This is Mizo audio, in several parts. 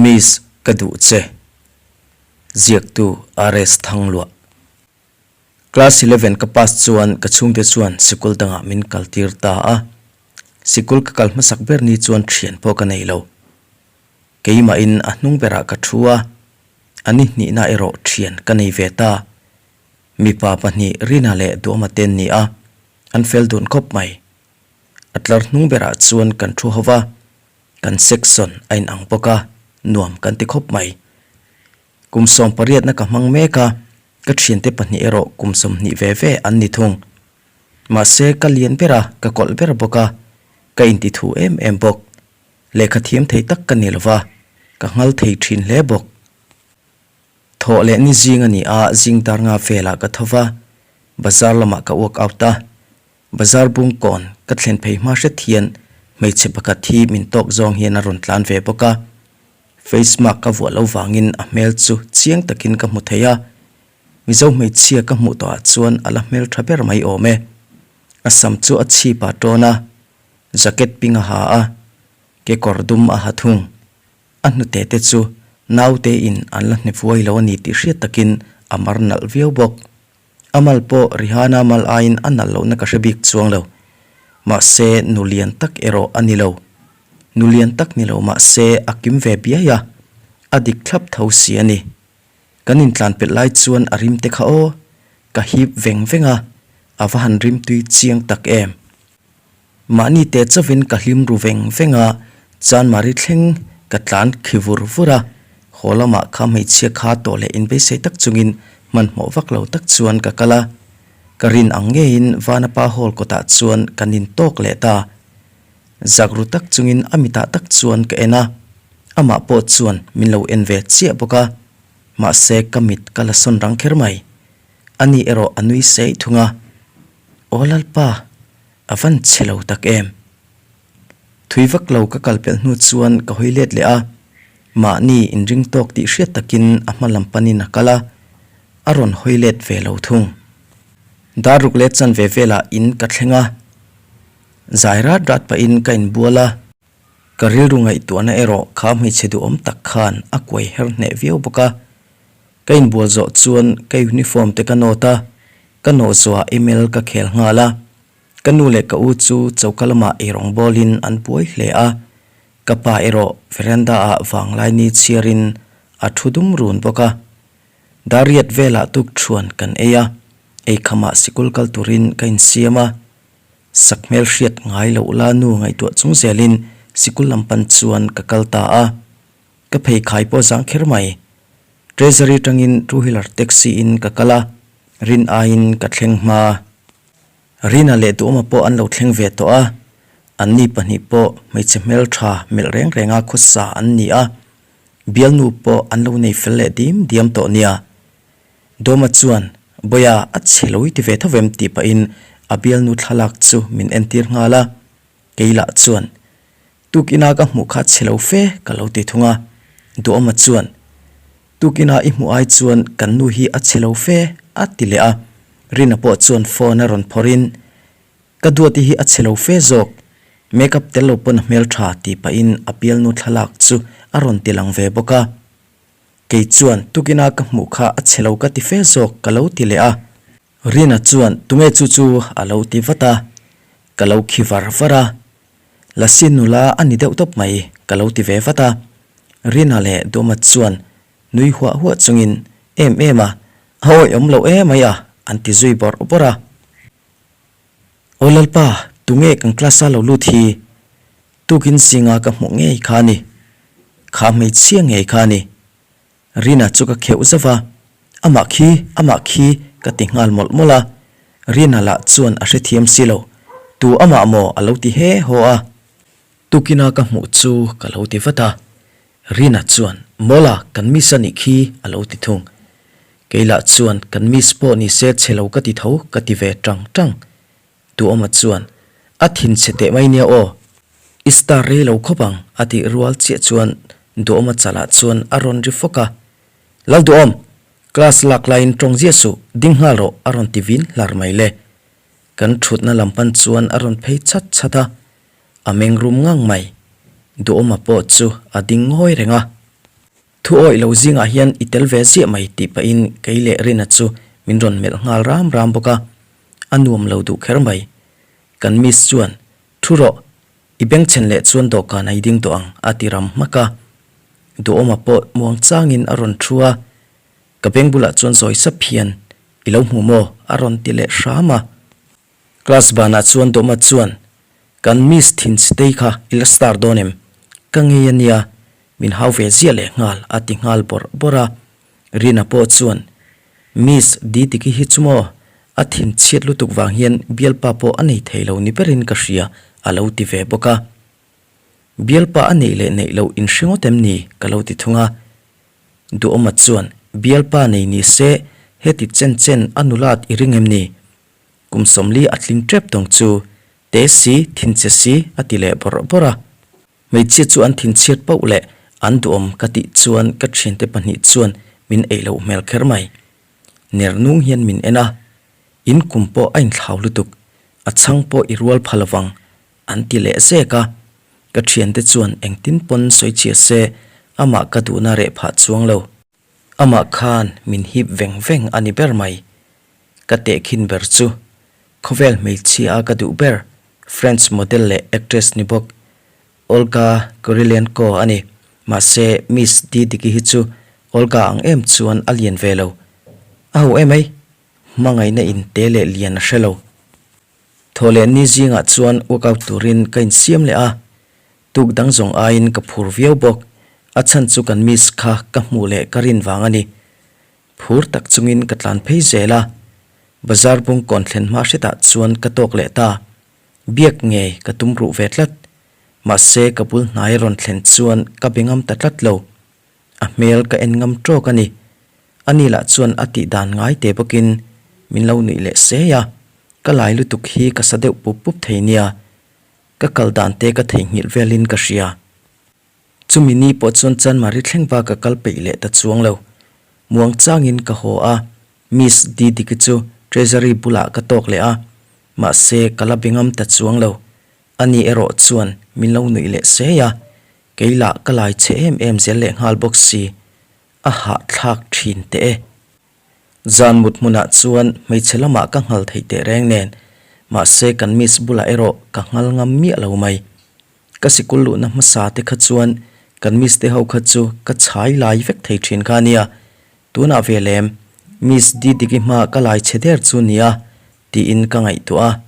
Miss ka duh che. Ziaktu RS Thangluah. Class 11 ka pass chuan ka chhungte chuan sikul dangah min kaltir ta a. Sikul ka kal hmasak ber ni chuan thian pawh ka nei lo. Keimahin a hnung berah ka thu a, a ni hnihna erawh thian ka nei ve ta. Mipa pahnih Rina leh Duama te an ni a, an fel dun khawp mai. A tlar hnung berah chuan kan thu ho va, kan section a inang bawk a, nuam kan ti khawp mai. Kum sawm pariatna ka hmang mek a, ka thiante pahnih erawh kum 20 ve ve an ni thung. Mahse ka lian ber a, ka kawlh ber bawk a, ka intithu em em bawk. Lehkha thiam thei tak ka ni lova, ka nghal thei thin hle bawk. Thawh leh ni zing a ni a, zing dar nga velah ka tho va, bazar lamah ka walk out a. Bazar bung kawn ka thlen phei hma hret hian hmeichhe pakhat hi min tawk zawng hian a rawn tlan ve bawk a. Face mask ka vuah lo vangin a hmel chu chiang takin ka hmu thei a. Mizo hmeichhia ka hmuh tawhah chuan a la hmel tha ber mai awm e. A sam chu a chhip ah tawn a. Jacket ping a ha a, kekawr dum a ha thung. A hnute te chu naute in an la hne vuai lo a ni tih hriat takin a mar nalh viau bawk. A mal pawh Rihanna mal aiin a nalh lohna ka hre bik chuang lo. Mahse nu lian tak erawh a ni lo. Nu lian tak ni lo mahse a kim ve biai a, a dik thlap tho si a ni. Kan intlan pelh lai chuan a rim te kha aw, ka hip veng veng a, a va han rim tui chiang tak em. Mahni teh chauhin ka hlim ru veng veng a, Chanmari thleng ka tlan khi vur vur a, haw lamah kha hmeichhia kha tawh leh inbeisei tak chungin hmanhmawh vak lo tak chuan ka kal a. Ka rin ang ngeiin Vanapa hall kawtah chuan kan intawk leh ta. Zak ru tak chungin a mitah tak chuan ka en a, amah pawh chuan min lo en ve chiah bawk a, mahse ka mit ka la sawn rang kher mai. Ani erawh a nui sei thung a. Aw Lalpa, a van chhe lo tak em? Thui vak lo ka kal pelh hnu chuan ka hawi let leh a, mahni inring tawk tih hriat takin a hma lam panin a kal a, a rawn hawi let ve lo thung. Dar ruk leh chanve velah in ka thleng a, zai rat rat pahin ka inbual a. Ka rilru ngaihtuahna erawh kha hmeichhe duhawm tak khan a kuai her hneh viau bawk a. Ka inbual zawh chuan ka uniform te ka nawt a, ka nawh zawhah email ka khel nghal a. Ka nu leh ka u chu choka lamah eirawng bawlin an buai hle a, ka pa erawh veranda ah vanglai ni chhiarin a thu dum run bawk a. Dariat velah tukthuan kan ei a, eikhamah sikul kal turin ka insiam a. Sakhmel hriat ngai loh la nu ngaihtuah chung zelin sikul lam pan chuan ka kal ta a. Ka pheikhai pawh zang kher mai. Treasury tangin two wheeler taxi in ka kal a, rin aiin ka thleng hma. Rina leh Duhawma pawh an lo thleng ve tawh a, anni pahnih pawh hmeichhe hmeltha melh reng renga khawsa an ni a, bialnu pawh an lo nei fel leh dim diam tawh nia. Duhawma chuan, Bawia, a chhe lo i ti ve tho vem tih pahin a bialnu thlalak chu min entir nghal a, kei lah chuan, Tukina ka hmuh kha chhe lo fe ka lo ti thung a, Duhawma chuan, Tukina i hmuh ai chuan kan nu hi a chhe lo fe a ti leh a, Rina pawh chuan phone a rawn phawrhin, Ka duati hi a chhe lo fe zawk, make up tel lo pawn a hmel tha tih pahin a bialnu thlalak chu a rawn ti lang ve bawk a. Kei chuan tukina ka hmuh kha a chhe lo ka ti fe zawk ka lo ti leh a. Rina chuan tunge chu chu a lo ti vat a, ka lo khi var var a. Lasi nula a ni deuh tawp mai ka lo ti ve vat a. Rina leh Duhma chuan nui huah huah chungin em em a, a awihawm lo emai a an ti zui bawrh bawrh a. Aw Lalpa, tunge kan class a lo lut hi? Tukin zinga ka hmuh ngei kha a ni. Kha hmeichhia ngei kha a ni. Rina chu ka kheuh zauh a, Amah khi, amah khi ka ti nghal mawlh mawlh a. Rina lah chuan a hrethiam si lo, Tu amah maw a lo ti he haw a. Tukina ka hmuh chu ka lo ti vat a. Rina chuan, Mawla, kan miss a nih khi a lo ti thung. Kei lah chuan, Kan miss pawh ni se chhe lo ka ti tho ka ti ve tang tang. Duhawma chuan, A thin chhe teh mai nia aw. I star rei lo khawp ang, a tih rual chiah chuan Duhawma chalah chuan a rawn ri fawk a. Lal Duhawm, class lak laiin tawng ziah suh, ding nghal rawh, a rawn ti vin hlar mai le. Kan thutna lam pan chuan a rawn phei chat chat a, a meng rum ngang mai. Duhawma pawh chu a ding ngawi reng a. Thu awih lo zingah hian i tel ve ziah mai tih pahin kei leh Rina chu min rawn melh nghal ram ram bawk a, a nuam lo duh kher mai. Kan miss chuan, Thu rawh, i bengchhen leh chuan dawhkan a i ding tawh ang a ti ram hmak a. Duhawma pawh muang changin a rawn thu a, ka beng bulah chuan zawi sap hian, I lo hmu maw? a rawn ti leh hram a. Class banah chuan Dawma chuan, Kan miss thin chitei kha i la star dawn em? Ka ngei a nia, min hau ve ziah leh nghal a ti nghal bawrh bawrh a. Rina pawh chuan, Miss Didiki hi chu maw? A thin chhiat lutuk vang hian bialpa pawh a nei thei lo ni berin ka hria a lo ti ve bawk a. Bialpa a neih leh neih loh in hre ngawt em ni? ka lo ti thung a. Duhawma chuan, Bialpa nei ni se heti chen chen a nulat i ring em ni? Kum 40 a tling tep tawng chu, te si, thinchhe si a ti leh bawrh bawrh a. Hmeichhia chu an thinchhiat pauh leh an duhawm ka tih chuan ka thiante pahnih chuan min ei loh hmel kher mai. Ner nung hian min en a, in kum pawh a inthlau lutuk, a chhang pawh i rual pha lovang an ti leh zek a. Ka thiante chuan engtin pawn sawi chhia se amah ka duhna reh phah chuang lo. Amah khan min hip veng veng a ni ber mai. Ka tehkhin ber chu khawvel hmeichhia a ka duh ber French model leh actress ni bawk Olga Kurylenko a ni. Mahse Miss Didiki hi chu Olga ang em chuan a lian ve lo. A ho em ai? Hmangaihna in te leh lian a hre lo. Thaw leh ni zingah chuan workout turin ka insiam leh a, tuk dang zawng aiin ka phur viau bawk. A chhan chu kan Miss kha ka hmuh leh ka rin vang a ni. Phur tak chungin ka tlan phei zel a, bazar bung kawn thlen hma hretah chuan ka tawk leh ta. Biak ngei ka tum ruh ve tlat. Mahse ka bul hnai rawn thlen chuan ka be ngam ta tlat lo. A hmel ka en ngam tawk a ni. Ani lah chuan a tih dan ngai te bawkin min lo nuih leh sei a, ka lai lutuk hi ka sa deuh pup pup thei nia. Ka kal dan te ka theihnghilh velin ka hria. Chumi ni pawh chuan Chanmari thleng va ka kal peih leh ta chuang lo. Muang changin ka haw a, Miss Didiki chu Treasury bulah ka tawk leh a, mahse ka la be ngam ta chuang lo. Ani erawh chuan min lo nuih leh sei a, kei lah ka lai chhe em em zel leh nghal bawk si. A hahthlak thin teh e. Zan mut hmunah chuan hmeichhe lamah ka nghal theih teh reng nen, mahse kan miss bulah erawh ka nghal ngam miah lo mai. Ka sikul luhna hmasa te kha chuan kan miss te ho kha chu ka chhai lai vek thei thin kha nia. Tunah ve lem, Miss Didiki hma ka lai chhe der chu nia tiin ka ngaihtuah a,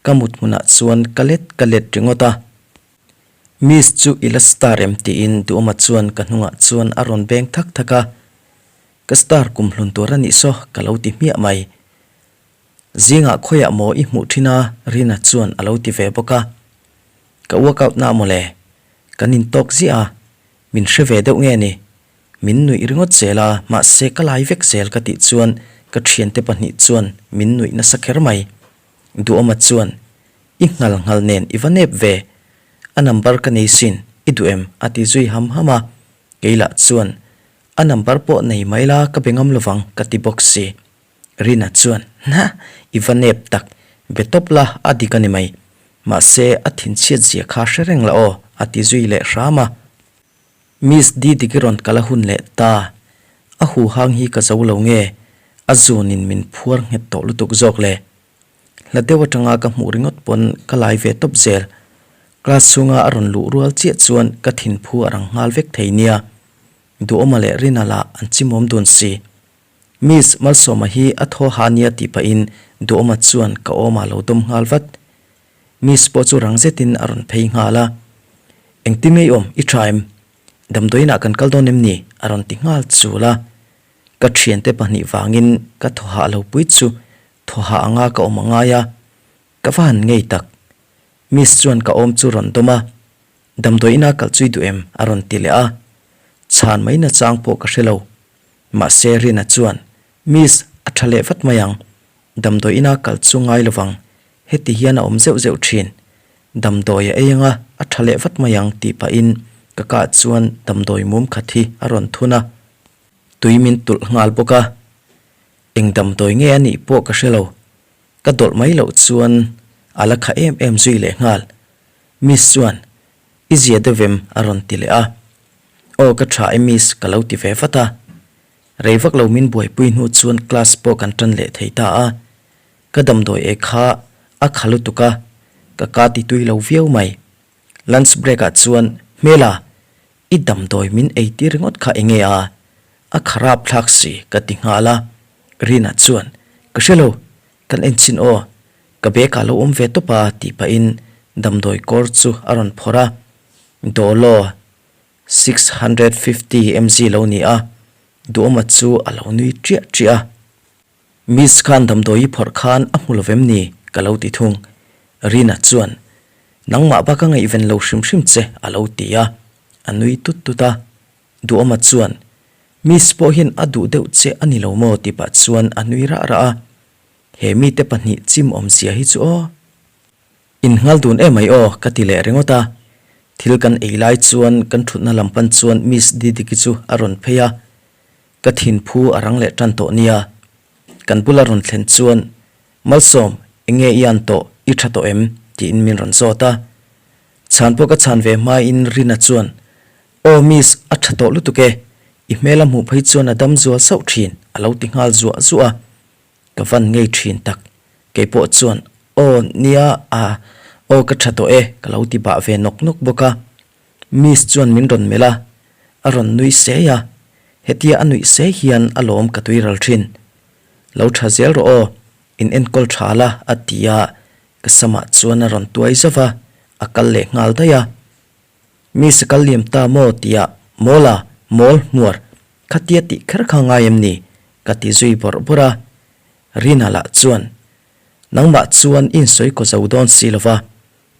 ka mut hmunah chuan ka let ka let ringawt a. Miss chu i la star em tiin Duhawma chuan ka hnungah chuan a rawn beng thak thak a. Ka star kum hlun tur a nih saw ka lo ti hmiah mai. Zingah khawiah maw i hmuh thin a Rina chuan a lo ti ve bawk a. Ka workout na mawle. Kan intawk ziah a, min hre ve deuh nge ni? Min nuih ringawt zel a, mahse ka lai vek zel ka tih chuan ka thiante pahnih chuan min nuih nasa kher mai. Duhawma chuan, I nghal nghal nen i va nep ve. A number ka nei sin, i duh em? a ti zui ham ham a. Kei lah chuan, A number pawh nei mai la ka be ngam lovang ka ti bawk si. Rina chuan, Hna, i va nep tak, be tawp la a dik a ni mai. Mahse, a thinchhiat zia kha hre reng la aw, a ti zui leh hram a. Miss Didiki rawn kal a hun leh ta. A huhang hi ka zo lo nge, a zunin min phuar nghet tawh lutuk zawk le. Hla deuh atanga ka hmuh ringawt pawn ka lai ve tawp zel. Class chhunga a rawn luh rual chiah chuan ka thinphu a rang nghal vek thei nia. Duhawma leh Rina lah an chimawm dun si. Miss Malsawma hi a thaw ha nia tih pahin Duhawma chuan ka awmah lo dawm nghal vat. Miss pawh chu rang zetin a rawn phei nghal a. Engtin nge i awm? I tha em? Damdawiinah kan kal dawn em ni? a rawn ti nghal chul a. Ka thiante pahnih vangin ka thaw hah lo pui chu thaw hah anga ka awm a ngai a. Ka va han ngei tak. Miss chuan ka awm chu rawn dawm a. Damdawiina kal chui duh em? a rawn ti leh a. Chhan mai nachang pawh ka hre lo. Mahse Rina chuan, Miss, a tha leh vat mai ang. Damdawiina kal chu ngai lovang. Heti hian a awm zeuh zeuh thin. Damdawi a ei anga a tha leh vat mai ang tih pahin ka kah chuan damdawi mum khat hi a rawn thun a. Tui min tulh nghal bawk a. Eng damdawi nge a nih pawh ka hre lo. Ka dawlh mai loh chuan a la kha em em zui leh nghal. Miss chuan, I zia deuh em? a rawn ti leh a. Aw ka tha e miss ka lo ti ve vat a. Rei vak lo min buaipui hnu chuan class pawh kan tan leh thei ta a. Ka damdawi e kha a kha lutuk a, ka ka ti tui lo viau mai. Lunch break ah chuan Hmela, i damdawi min ei tir ringawt kha enge a? A kharap thlak si ka ti nghal a. Rina chuan, Ka hre lo, kan en chhin aw. Ka bag ah lo awm ve tawp a tih pahin damdawi kawr chu a rawn phawrh a. Dolo 650 mg lo ni a, Duhawma chu a lo nui ṭiah ṭiah a. Miss khan damdawi phawrh khan a hmu lo vem ni? ka lo ti thung. Rina chuan, Nangmah bak a ngaihven lo hrim hrim che a lo ti a, a nui tut tut a. Duhawma chuan, Miss pawh hian a duh deuh che a ni lo maw? ti pah chuan a nui rah rah a. He mite pahnih chim awmzia hi chu aw. Innghal dun em mai aw ka ti leh ringawt a. Thil kan ei lai chuan kan thutna lam pan chuan Miss Didiki chu a rawn phei a. Ka thinphu a rang leh tan tawh nia. Kan bula rawn thlen chuan, Malsawm, enge i an tawh, i tha tawh em? tiin min rawn zawt a. Chhan pawh ka chhan ve hmain Rina chuan, Aw Miss, a tha tawh lutuk e, i hmel a hmuh phei chuan a dam zual sauh thin, a lo ti nghal zuah zuah a. Ka van ngei thin tak. Keipawh chuan, Aw, nia, a, aw ka tha tawh e, ka lo ti bah ve nawk nawk bawk a. Miss chuan min rawn melh a, a rawn nui sei a. Hetia a nuih sei hian a lawm ka tui ral thin. Lo tha zel rawh aw, in enkawl tha la, a ti a, ka samah chuan a rawn tuai zauh va, a kal leh nghal daih a. Miss a kal liam ta maw tia, Mawl a, mawl hmuar, khatia tih kher kha ngai em ni? ka ti zui bawrh bawrh a. Rina lah chuan, Nangmah chuan i insawi kaw zo dawn si lo va,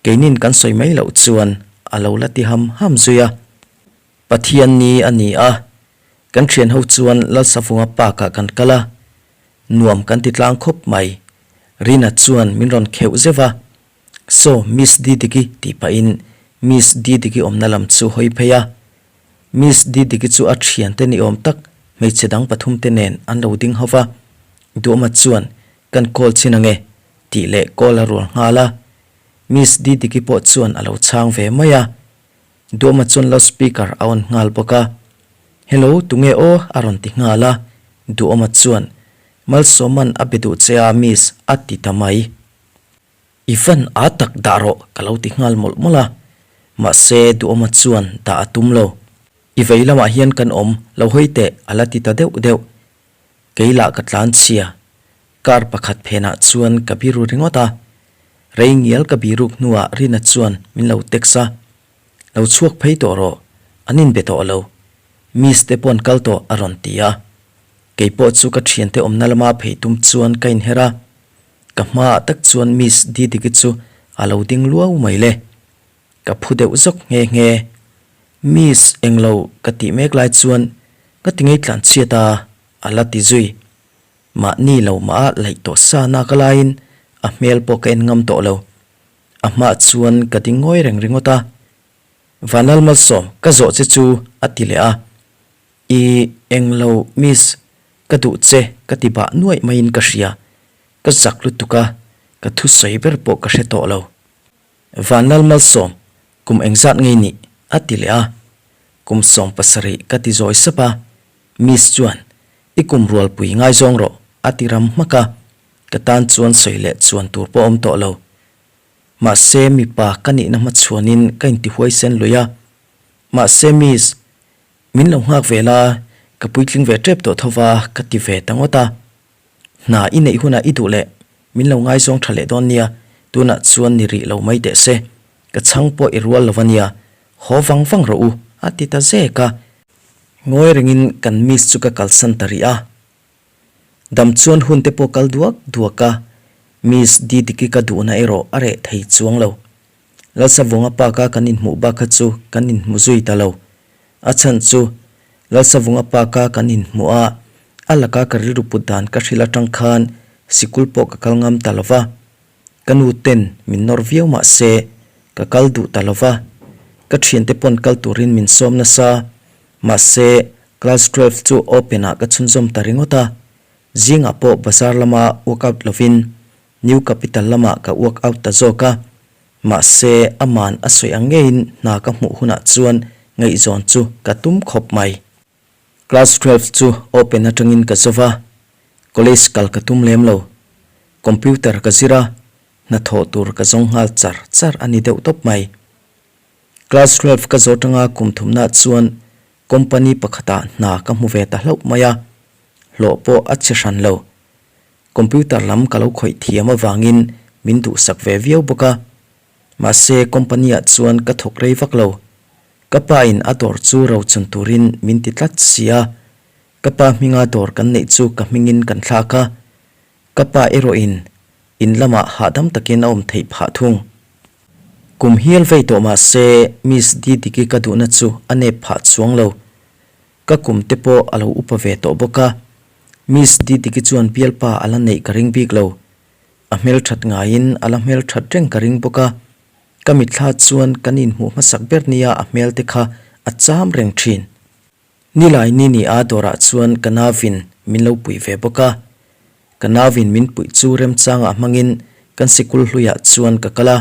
keinin kan sawi mai loh chuan a lo la ti ham ham zui a. Pathian ni a ni a, kan thian ho chuan Lalsavunga park ah kan kal a, nuam kan ti tlang khawp mai. Rina chuan min rawn kheuh zeuh a, Saw Miss Didiki tih pahin Miss Didiki awmna lam chu hawi phei a. Miss Didiki chu a thiante ni awm tak hmeichhe dang pathumte nen an lo ding ho va. Duhawma chuan, Kan call chin ange, tih leh call a rual nghal a. Miss Didiki pawh chuan a lo chhang ve mai a. Duhawma chuan loudspeaker a on nghal bawk a. Hello, tunge aw? a rawn ti nghal a. Duhawma chuan, Malsawman a be duh che a Miss, a ti ta mai. I van a tak dah rawh ka lo ti nghal mawlh mawlh a, mahse Duhawma chuan dah a tum lo. I vei lamah hian kan awm lo hawi teh a la ti ta deuh deuh. Kei lah ka tlan chhia. Car pakhat phenah chuan ka biru ringawt a. Rei ngial ka biruk hnuah Rina chuan min lo text a, Lo chhuak phei tawh rawh, an inbe tawh lo. Miss te pawh an kal tawh a rawn ti a. Kei pawh chu ka thiante awmna lama phei tum chuan ka inher a. Ka hmaah tak chuan Miss Didiki chu a lo ding luau mai le. Ka phu deuh zawk nghe nghe. Miss englo ka tih mek lai chuan ka ti ngei tlan chhiat a, a la ti zui. Mahni lo mah a laih tawh sa nak laiin a hmel pawh ka en ngam tawh lo. A hmaah chuan ka ding ngawi reng ringawt a. Vanlal Malsawm, ka zawh che chu a ti leh a. I englo miss, ka duh che ka ti bah nuaih maiin ka hria, ka zak lutuk a, ka thusawi ber pawh ka hre tawh lo. Vanlal Malsawm, kum engzat ngei nih? a ti leh a, kum 70 ka ti zawi sap a, miss chuan i kum rualpui ngaizawng rawh a ti ram hmak a, ka tan chuan sawi leh chuan tur pawh awm tawh lo. Mahse mipa ka nihna hmachhuanin ka intihuaisen lui a, mahse miss, Min lo nghak ve la, ka puitling ve tep tawh tho va ka ti ve ta ngawt a. Hna i neih hunah i duh leh min lo ngaizawng tha leh dawn nia, tunah chuan ni rih lo mai teh se, ka chhang pawh i rual lo va nia, haw vang vang rawh u a ti ta zek a. Ngawi rengin kan miss chu ka kalsan ta rih a. Dam chuan hun te pawh kal duak duak a, miss Didiki ka duhna erawh a reh thei chuang lo. Lalsavunga Park-a kan inhmuh bak kha chu kan inhmu zui ta lo. A chhan chu, Lalsavunga Park-a kan inhmuh a, a laka ka rilru put dan ka hrilh atang khan sikul pawh ka kal ngam ta lo va. Ka nu ten min nawr viau mah se, ka kal duh ta lo va. Ka thiante pawn kal turin min sawm nasa. Mahse, class twelve chu open-ah ka chhunzawm ta ringawt a. Zingah pawh bazar lama workout lovin New Capital lamah ka work out ta zawk a, mahse aman a sawi ang ngeiin hna ka hmuh hunah chuan Ngaihzawn chu ka tum khawp mai. Class 12 chu open atangin ka zo va, college kal ka tum lem lo. Computer ka zir a, hnathawh tur ka zawng nghal char char a ni deuh tawp mai. Class 12 ka zo tanga kum thumna chuan company pakhatah hna ka hmu ve ta hlauh mai a, hlawh pawh a chhe hran lo. Computer lam ka lo khawih thiam avangin min duhsak ve viau bawk a. Mahse company ah chuan ka thawk rei vak lo. Ka pa in a dawr chu ro chun turin min ti tlat si a. Ka pa hminga dawr kan neih chu ka hmingin kan thlak a. Ka pa erawh in in lamah hahdam takin a awm theih phah thung. Kum hial vei tawh mahse Miss Didiki ka duhna chu a nep phah chuang lo. Ka kum te pawh a lo upa ve tawh bawk a. Miss Didiki chuan bialpa a la neih ka ring bik lo. A hmelthat ngaiin a la hmelthat reng ka ring bawk a, ka mitthla chuan kan inhmuh hmasak ber nia a hmel te kha a cham reng thin. Nilai ni ni a dawrah chuan ka nauvin min lo puih ve bawk a, ka nauvin min puih chu remchangah hmangin kan sikul hluiah chuan ka kal a,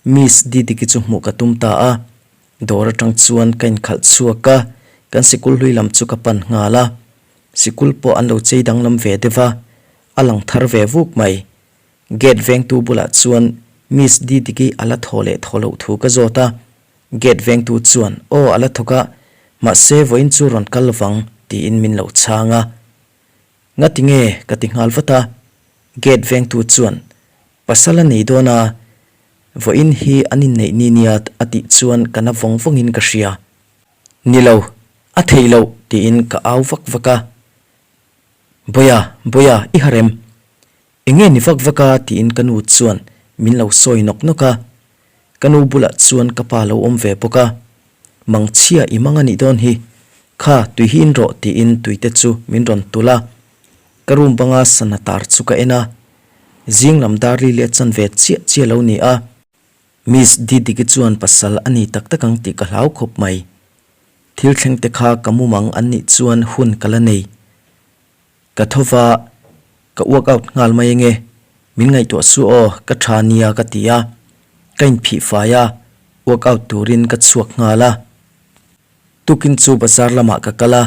Miss Didiki chu hmuh ka tum ta a, dawr atang chuan ka inkhalh chhuak a, kan sikul hlui lam chu ka pan nghal a, sikul pawh an lo chei danglam ve deuh a, a lang thar ve vuk mai. Gate vengtu bulah chuan Miss Didiki a la thaw leh thaw loh thu ka zawt a, gate vengtu chuan aw a la thawk a, mahse vawiin chu rawn kal lovang tiin min lo chhang a. Ngati nge ka ti nghal vat a, gate vengtu chuan pasal a nei dawn a, vawiin hi an inneih ni nia a tih chuan ka na vawng vawngin ka hria. Ni lo, a theih loh tiin ka au vak vak a. Bawia, Bawia, i harem. Enge ni vak vak a tiin ka nu chuan min lo sawi nawk nawk a. Ka nu bulah chuan ka pa lo awm ve bawk a. Mangchhia i mang a nih dawn hi. Kha, tui hi in rawh tiin tui te chu min rawn tulh a. Ka room banga sana tar chu ka en a. Zing lam dar li leh chanve chiah chiah lo ni a. Miss Didiki chuan pasal a ni tak tak ang tih ka hlau khawp mai. Thil thleng te kha ka mumang an nih chuan hun ka la nei. Ka tho va, ka work out nghal mai ange, min ngaihtuah su aw, ka tha nia ka ti a. Ka inphih fai a, work out turin ka chhuak nghal a. Tukin chu bazar lamah ka kal a,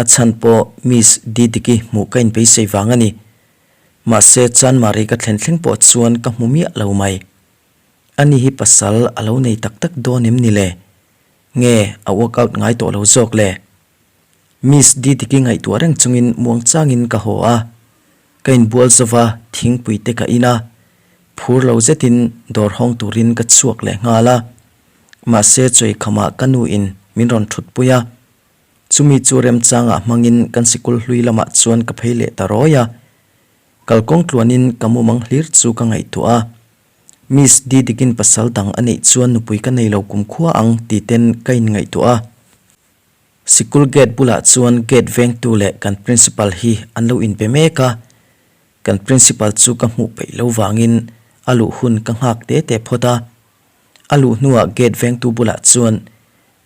a chhan pawh Miss Didiki hmuh ka inbeisei vang a ni. Mahse Chanmari ka thlen thleng pawh chuan ka hmu miah lo mai. Ani hi pasal a lo nei tak tak dawn em ni le? Nge a workout ngai tawh lo zawk le? Miss Didiki ngaihtuah reng chungin muang changin ka haw a, ka inbual zova thingpui te ka in a, phur lo zetin dawr hawng turin ka chhuak leh nghal a. Mahse chawikhamah ka nu in min rawn thutpui a, chumi chu remchangah hmangin kan sikul hlui lamah chuan ka phei leh ta rawi a. Kalkawng tluanin ka mumang hlir chu ka ngaihtuah a. Miss Didikin pasal dang a neih chuan nupui ka nei lo kumkhua ang ti ten ka inngaihtuah a. Sikul gate bulah chuan gate vengtu leh kan principal hi an lo inbe mek a. Kan principal chu ka hmuh peih lo vangin a luh hun ka nghak te te phawt a. A luh hnuah gate vengtu bulah chuan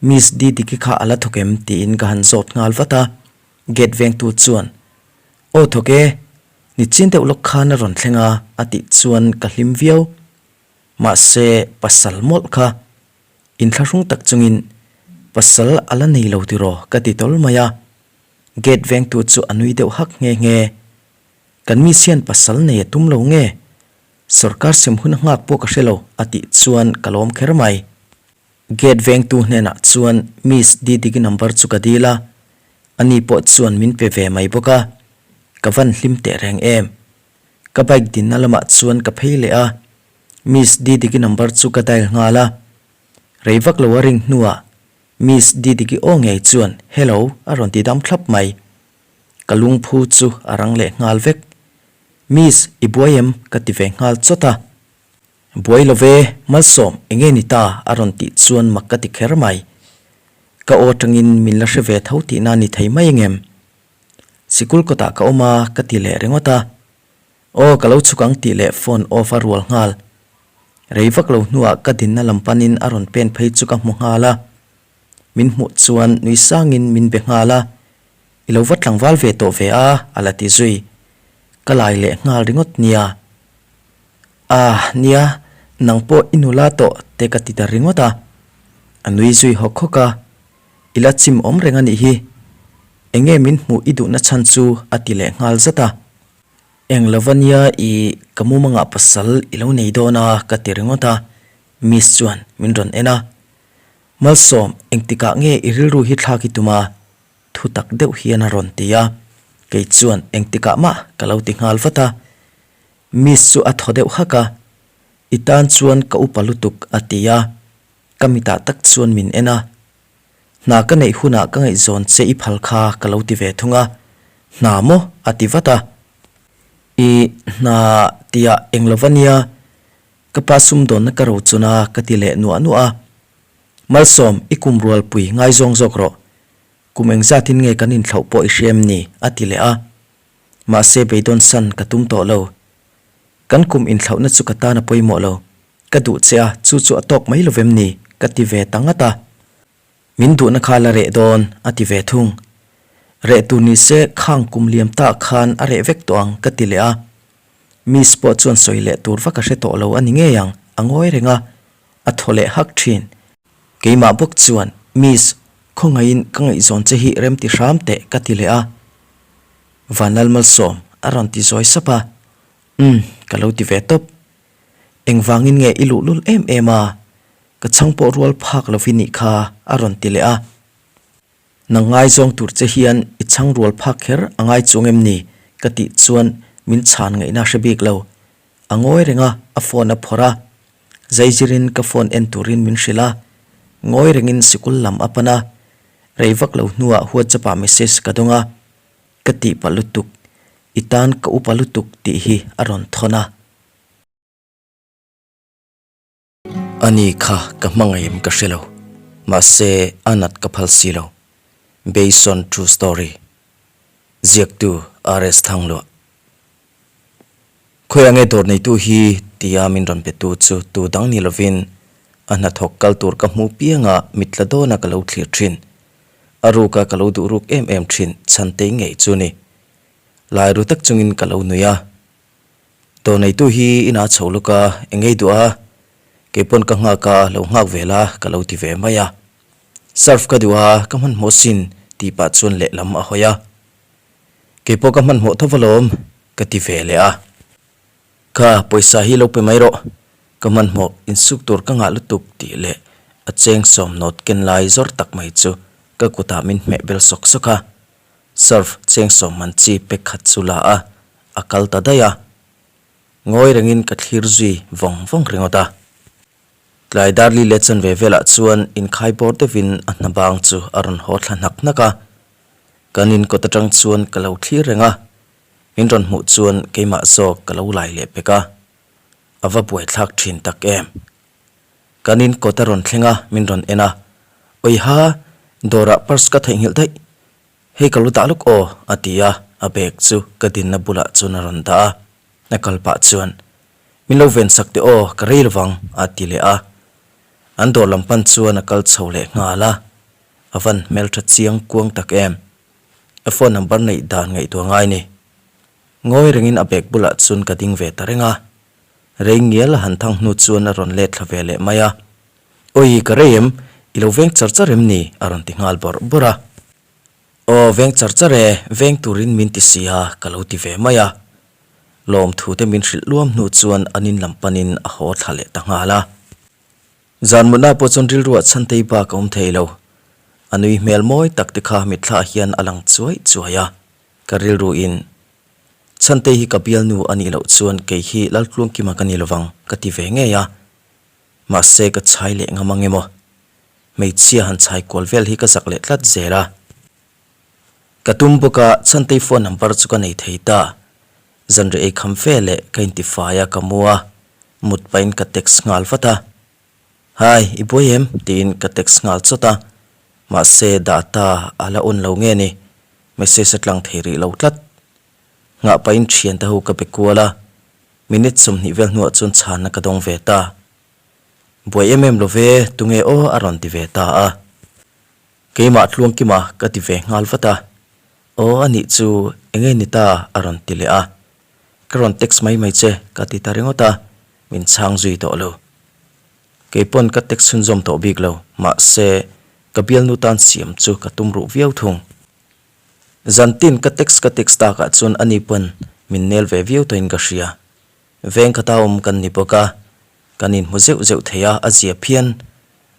Miss Didiki kha a la thawk em tiin ka han zawt nghal vat a. Gate vengtu chuan Aw thawk e, ni chin deuh lawk khan a rawn thleng a a tih chuan ka hlim viau. Mahse pasal mawlh kha inthlahrung tak chungin pasal a la nei lo tiraw ka ti tawl mai a. Gate vengtu chu a nui deuh hak nghe nghe. Kan miss hian pasal nei a tum lo nge? Sorkar sem hun a nghak pawh ka hre lo a tih chuan ka lawm kher mai. Gate vengtu hnenah chuan Miss Didiki number chu ka dil a, ani pawh chuan min pe ve mai bawk a, ka van hlim teh reng em. Ka bike dinna lamah chuan ka phei leh a, Miss Didiki number chu ka dial nghal a. Rei vak lo a ring hnuah Miss Didiki aw ngei chuan Hello a rawn ti dam thlap mai. Ka lungphu chu a rang leh nghal vek. Miss, i buai em? ka ti ve nghal chawt a. Buai lo ve, Malsawm, enge ni ta? a rawn tih chuan mak ka ti kher mai. Ka aw atangin min la hre ve tho tihna ni thei mai engem? Sikul kawtah ka awm a, ka ti leh ringawt a. Aw, ka lo chhuk ang tih leh phone off a rual nghal. Rei vak lo hnuah ka dinna lam panin a rawn pen phei chu ka hmu nghal a. Min hmuh chuan nui sangin min be nghal a, I lo va tlangval ve tawh ve a, a la ti zui. Ka lai leh nghal ringawt nia. Ah, nia, nang pawh i nula tawh te ka ti ta ringawt a. A nui zui hawk hawk a. I la chim awm reng a nih hi. Enge min hmuh i duhna chhan chu a ti leh nghal zat a. Eng lova nia i ka mumangah pasal i lo nei dawn a ka ti ringawt a, Miss chuan min rawn en a. Malsawm, engtikah nge i rilru hi thlak i tum a? Thu tak deuh hian a rawn ti a, kei chuan engtikah mah ka lo ti nghal vat a. Miss chu a thaw deuh hak a, I tan chuan ka upa lutuk a ti a, ka mitah tak chuan min en a. Hna ka neih hunah ka ngaihzawn che i phal kha ka lo ti ve thung a, Hna maw? a ti vat a. I hna tiah eng lova nia, ka pa sumdawnna ka ro chun a ka ti leh nuah nuah a. Malsawm, i kum rualpui ngaizawng zawk rawh. Kum engzatin nge kan inthlauh pawh i hria em ni? a ti leh a. Mahse beidawn san ka tum tawh lo. Kan kum inthlauhna chu ka tan a pawimawh lo. Ka duh che a, chu chu a tawk mai lovem ni? ka ti ve ta ngat a. Min duhna kha la reh dawn, a ti ve thung. Reh tur ni se khang kum liam ta khan a reh vek tawh ang, ka ti leh a. Miss pawh chuan sawi leh tur vak a hre tawh lo a ni ngei ang, a ngawi reng a, a thaw leh hak thin. Keimah bawk chuan, Miss, khawngaihin ka ngaihzawn che hi rem ti hram teh, ka ti leh a. Vanlalmalsawm, a rawn ti zawi sap a. Umm, ka lo ti ve tawp. Engvangin nge i luhlul em em a? Ka chhang pawh rual phak lo i nih kha, a rawn ti leh a. Nang ngaizawng tur che hian i chhang rual phak kher a ngai chuang em ni? ka tih chuan min chhan ngaihna hre bik lo. A ngawi reng a, a phone a phawrh a. Zaizirin ka phone en turin min hrilh a. Ngawi rengin sikul lam a pan a. Rei vak lo hnuah WhatsApp ah message ka dawng a. Ka tih pah lutuk, i tan ka upa lutuk tih hi a rawn thawn a. Ani kha ka hmangaih em ka hre lo, mahse a nat ka phal si lo. Based on true story. Ziaktu RS Thangluah. Khawiah nge dawr neitu hi tia min rawn pe tu chu tu dang ni lovin a hnathawk kal tur ka hmu pianga mitla dawna ka lo thlir thin. A ruka ka lo duh ruk em em thin chhantei ngei chu ni. Lai ru tak chungin ka lo nui a. Dawr neitu hi inah chho lawk a, eng ngei duh a, keipawn ka nghak a, lo nghak ve la ka lo ti ve mai a. Surf ka duh a, ka hmanhmawh sin tih pah chuan lehlam a hawi a. Keipawh ka hmanhmawh tho alawm ka ti ve leh a. Kha pawisa hi lo pe mai rawh, ka hmanhmawh insuk tur ka ngah lutuk tih leh a cheng sawm nawt ken lai zawr tak mai chu ka kutah min hmeh bel sawk sawk a. Surf cheng sawm man chi pek khat chu la a, a kal ta daih a. Ngawi rengin ka thlir zui vawng vawng ringawt a. Tlai Darli leh chanve velah chuan inkhai bawr deuhin a hna bang chu a rawn haw thla hnak hnak a. Kan in kawt atang chuan ka lo thlir reng a, min rawn hmuh chuan keimah zawk ka lo lai leh pek a, a va buaithlak thin tak em. Kan in kawt a rawn thleng a, min rawn en a, Awiha, dawrah purse ka theihnghilh daih, hei ka lo dah lawk aw, a ti a, a bag chu ka dinna bulah chuan a rawn dah a, a kal pah chuan, Min lo ven sak teh aw, ka rei lovang, a ti leh a. An dawr lam pan chuan a kal chho leh nghal a. A van hmeltha chiang kuang tak em? A phone number neih dan ngaihtuah ngai ni. Ngawi rengin a bag bulah chuan ka ding ve ta reng a. Rei ngial a han thang hnu chuan a rawn let thla ve leh mai a. Awi ka rei em? I lo veng char char em ni? A rawn ti nghal bawrh bawrh a. Aw veng char char e, veng turin min ti si a ka lo ti ve mai a. Lawmthu te min hrilh luam hnu chuan an in lam panin a haw thla leh ta nghal a. Zan mutna pawh chuan rilruah chhantei bak a awm thei lo. A nui hmel mawi tak te kha mitthla hian a lang chuai chuai a, ka rilruin Chhantei hi ka bialnu a nih loh chuan kei hi Laltluangkima ka ni lovang ka ti ve ngei a, mahse ka chhai leh ngam ang emaw? Hmeichhia han chhai kual vel hi ka zak leh tlat zel a. Ka tum bawk a, Chhantei phone number chu ka nei thei ta. Zanriah ei kham fe leh ka intifai a ka mu a, mut pahin ka text nghal vat a. Hi, i buai em? tiin ka text nghal chawt a, mahse data a la on lo nge ni, message a tlang thei rih lo tlat. Nghah pahin thiante ho ka be kual a, minute 20 vel hnuah chuan chhanna ka dawng ve ta. Buai em em lo ve, tunge aw a rawn ti ve ta a. Keimah Tluangkima ka ti ve nghal vat a, Aw a nih chu enge ni ta a rawn ti leh a, ka rawn text mai mai che ka ti ta ringawt a, min chhang zui tawh lo. Keipawn ka text chhunzawm tawh bik lo, mahse Ka bialnu tan siam chu ka tum ruh viau thung. Zantin ka text ka text takah chuan ani pawn min nel ve viau tawhin ka hria. Veng khata awm kan ni bawk a, kan inhmu zeuh zeuh thei a, a zia phian.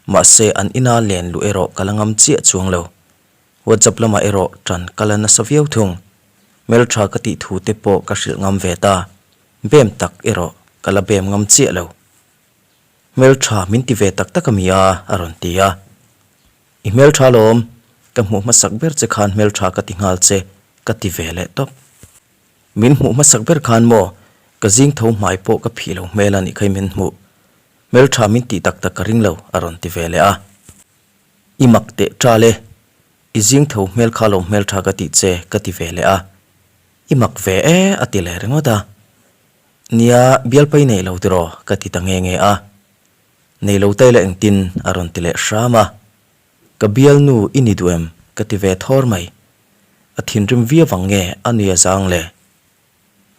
Mahse an ina len luh erawh ka la ngam chiah chuang lo. WhatsApp lamah erawh ṭan ka la nasa viau thung. Hmelṭha ka tih thu te pawh ka hrilh ngam ve ta. Bem tak erawh ka la bem ngam chiah lo. Hmelṭha min ti ve tak tak a mi a, a rawn ti a. I hmelṭha lawm, ka hmuh hmasak ber che khan hmelṭha ka ti nghal che, ka ti ve leh tawp. Min hmuh hmasak ber khan maw, ka zing tho hmai pawh ka phih lo hmel a nih kha i min hmuh. Hmelṭha min tih tak tak ka ring lo, a rawn ti ve leh a. I mak teh ṭal e, i zing tho hmel kha lo hmelṭha ka tih che, ka ti ve leh a. I mak ve e, a ti leh ringawt a. Nia, bialpa i nei lo tiraw? ka ti ta nge nge a. Nei lo ta ila engtin? a rawn ti leh hram a. Ka bialnu i ni duh em? ka ti ve thawr mai. A thinrim viau vang nge a nui a zang le?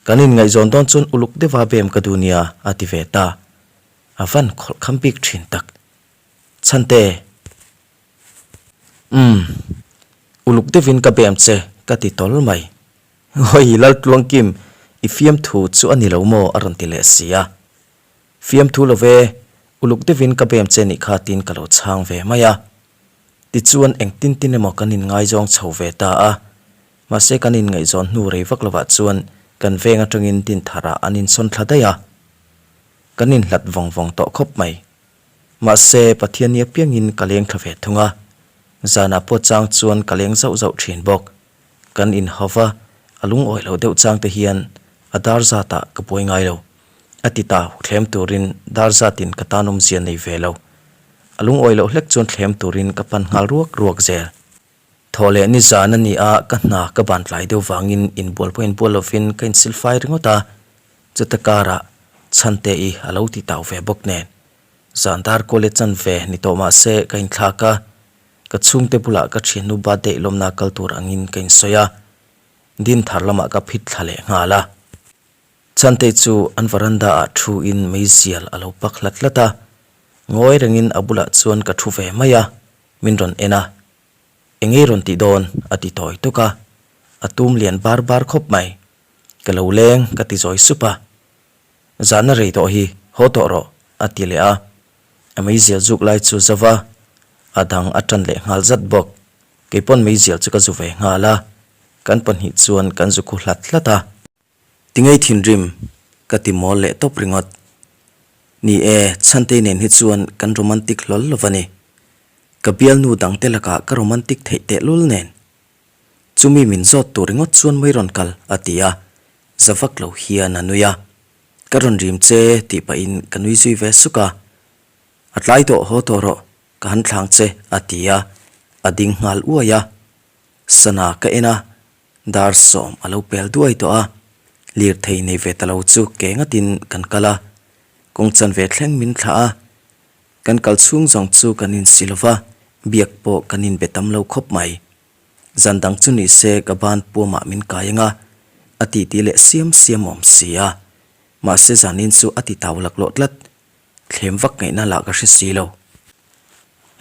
Kan inngaihzawn dawn chuan uluk deuha bem ka duh nia a ti ve ta. A van khawlh kham bik thin tak. Chhante! Umm. Uluk deuhin ka bem che ka ti tawl mai. Hawi Laltluangkim, i fiamthu chu a ni lo maw? a rawn ti leh si a. Fiamthu lo ve, uluk deuhin ka bem che nih kha tiin ka lo chhang ve mai a. Tichuan engtin tin emaw kan inngaizawng chho ve ta a. Mahse kan inngaihzawn hnu rei vak lovah chuan kan veng atangin Tintharah an insawn thla daih a. Kan inhlat vawng vawng tawh khawp mai. Mahse Pathian ni apiangin ka leng thla ve thung a. Zanah pawh chang chuan ka leng zauh zauh thin bawk. Kan inhau va, a lungawi loh deuh chang te hian a dar zatah ka buai ngai lo. A ti ta, thlem turin dar zatin ka tan awmzia nei ve lo. A lungawi loh hlek chuan thlem turin ka pan nghal ruak ruak zel. Thaw leh ni zan a ni a, ka hna ka ban tlai deuh vangin inbual pawh inbual lovin ka insilfai ringawt a, chuta karah Chhante-i a lo ti tau ve bawk nen. Zan dar kual e chan ve ni tawh mah se ka inthlak a, ka chhungte bulah ka thiannu birthday lawmna kal tur angin ka insawi a, Dinthar lamah ka phit thla leh nghal a. Chhante chu an veranda ah thu in meizial a lo pak hlat hlat a, ngawi rengin a bulah chuan ka thu ve mai a, min rawn en a, Engei rawn tih dawn? a ti tawi tuk a, a tum lian bar bar khawp mai. Ka lo leng ka ti zawi sup a, Zahna rei tawh hi, haw tawh rawh a ti leh a, a meizial zuk lai chu zo va, a dang a tan leh nghal zat bawk. Keipawn meizial chu ka zu ve nghal a, kan pahnih chuan kan zu khu hlat hlat a. Tingei thinrim, ka ti mawl leh tawp ringawt. Ni e, Chhantei nen hi chuan kan romantic hlawl lo va ni. Ka bialnu dangte lakah ka romantic theih tehlul nen. Chumi min zawt tur ringawt chuan mai rawn kal, a ti a, za vak lo hian a nui a. Ka rawn rim che, tih pahin ka nui zui ve suk a. A tlai tawh haw tawh rawh, ka han thlang che, a ti a, a ding nghal uai a. Sana ka en a, Dar sawm a lo pel duai tawh a, lirthei nei ve ta lo chu ke ngatin kan kal a, kawng chanve thleng min thlah a, kan kal chhung zawng chu kan insi lo va, biak pawh kan inbe tam lo khawp mai. Zan dang chu ni se ka ban puamah min kai ang a, a titi leh siam siam awm si a, mahse zanin chu a ti tau laklawh tlat, thlem vak ngaihna lah ka hre si lo.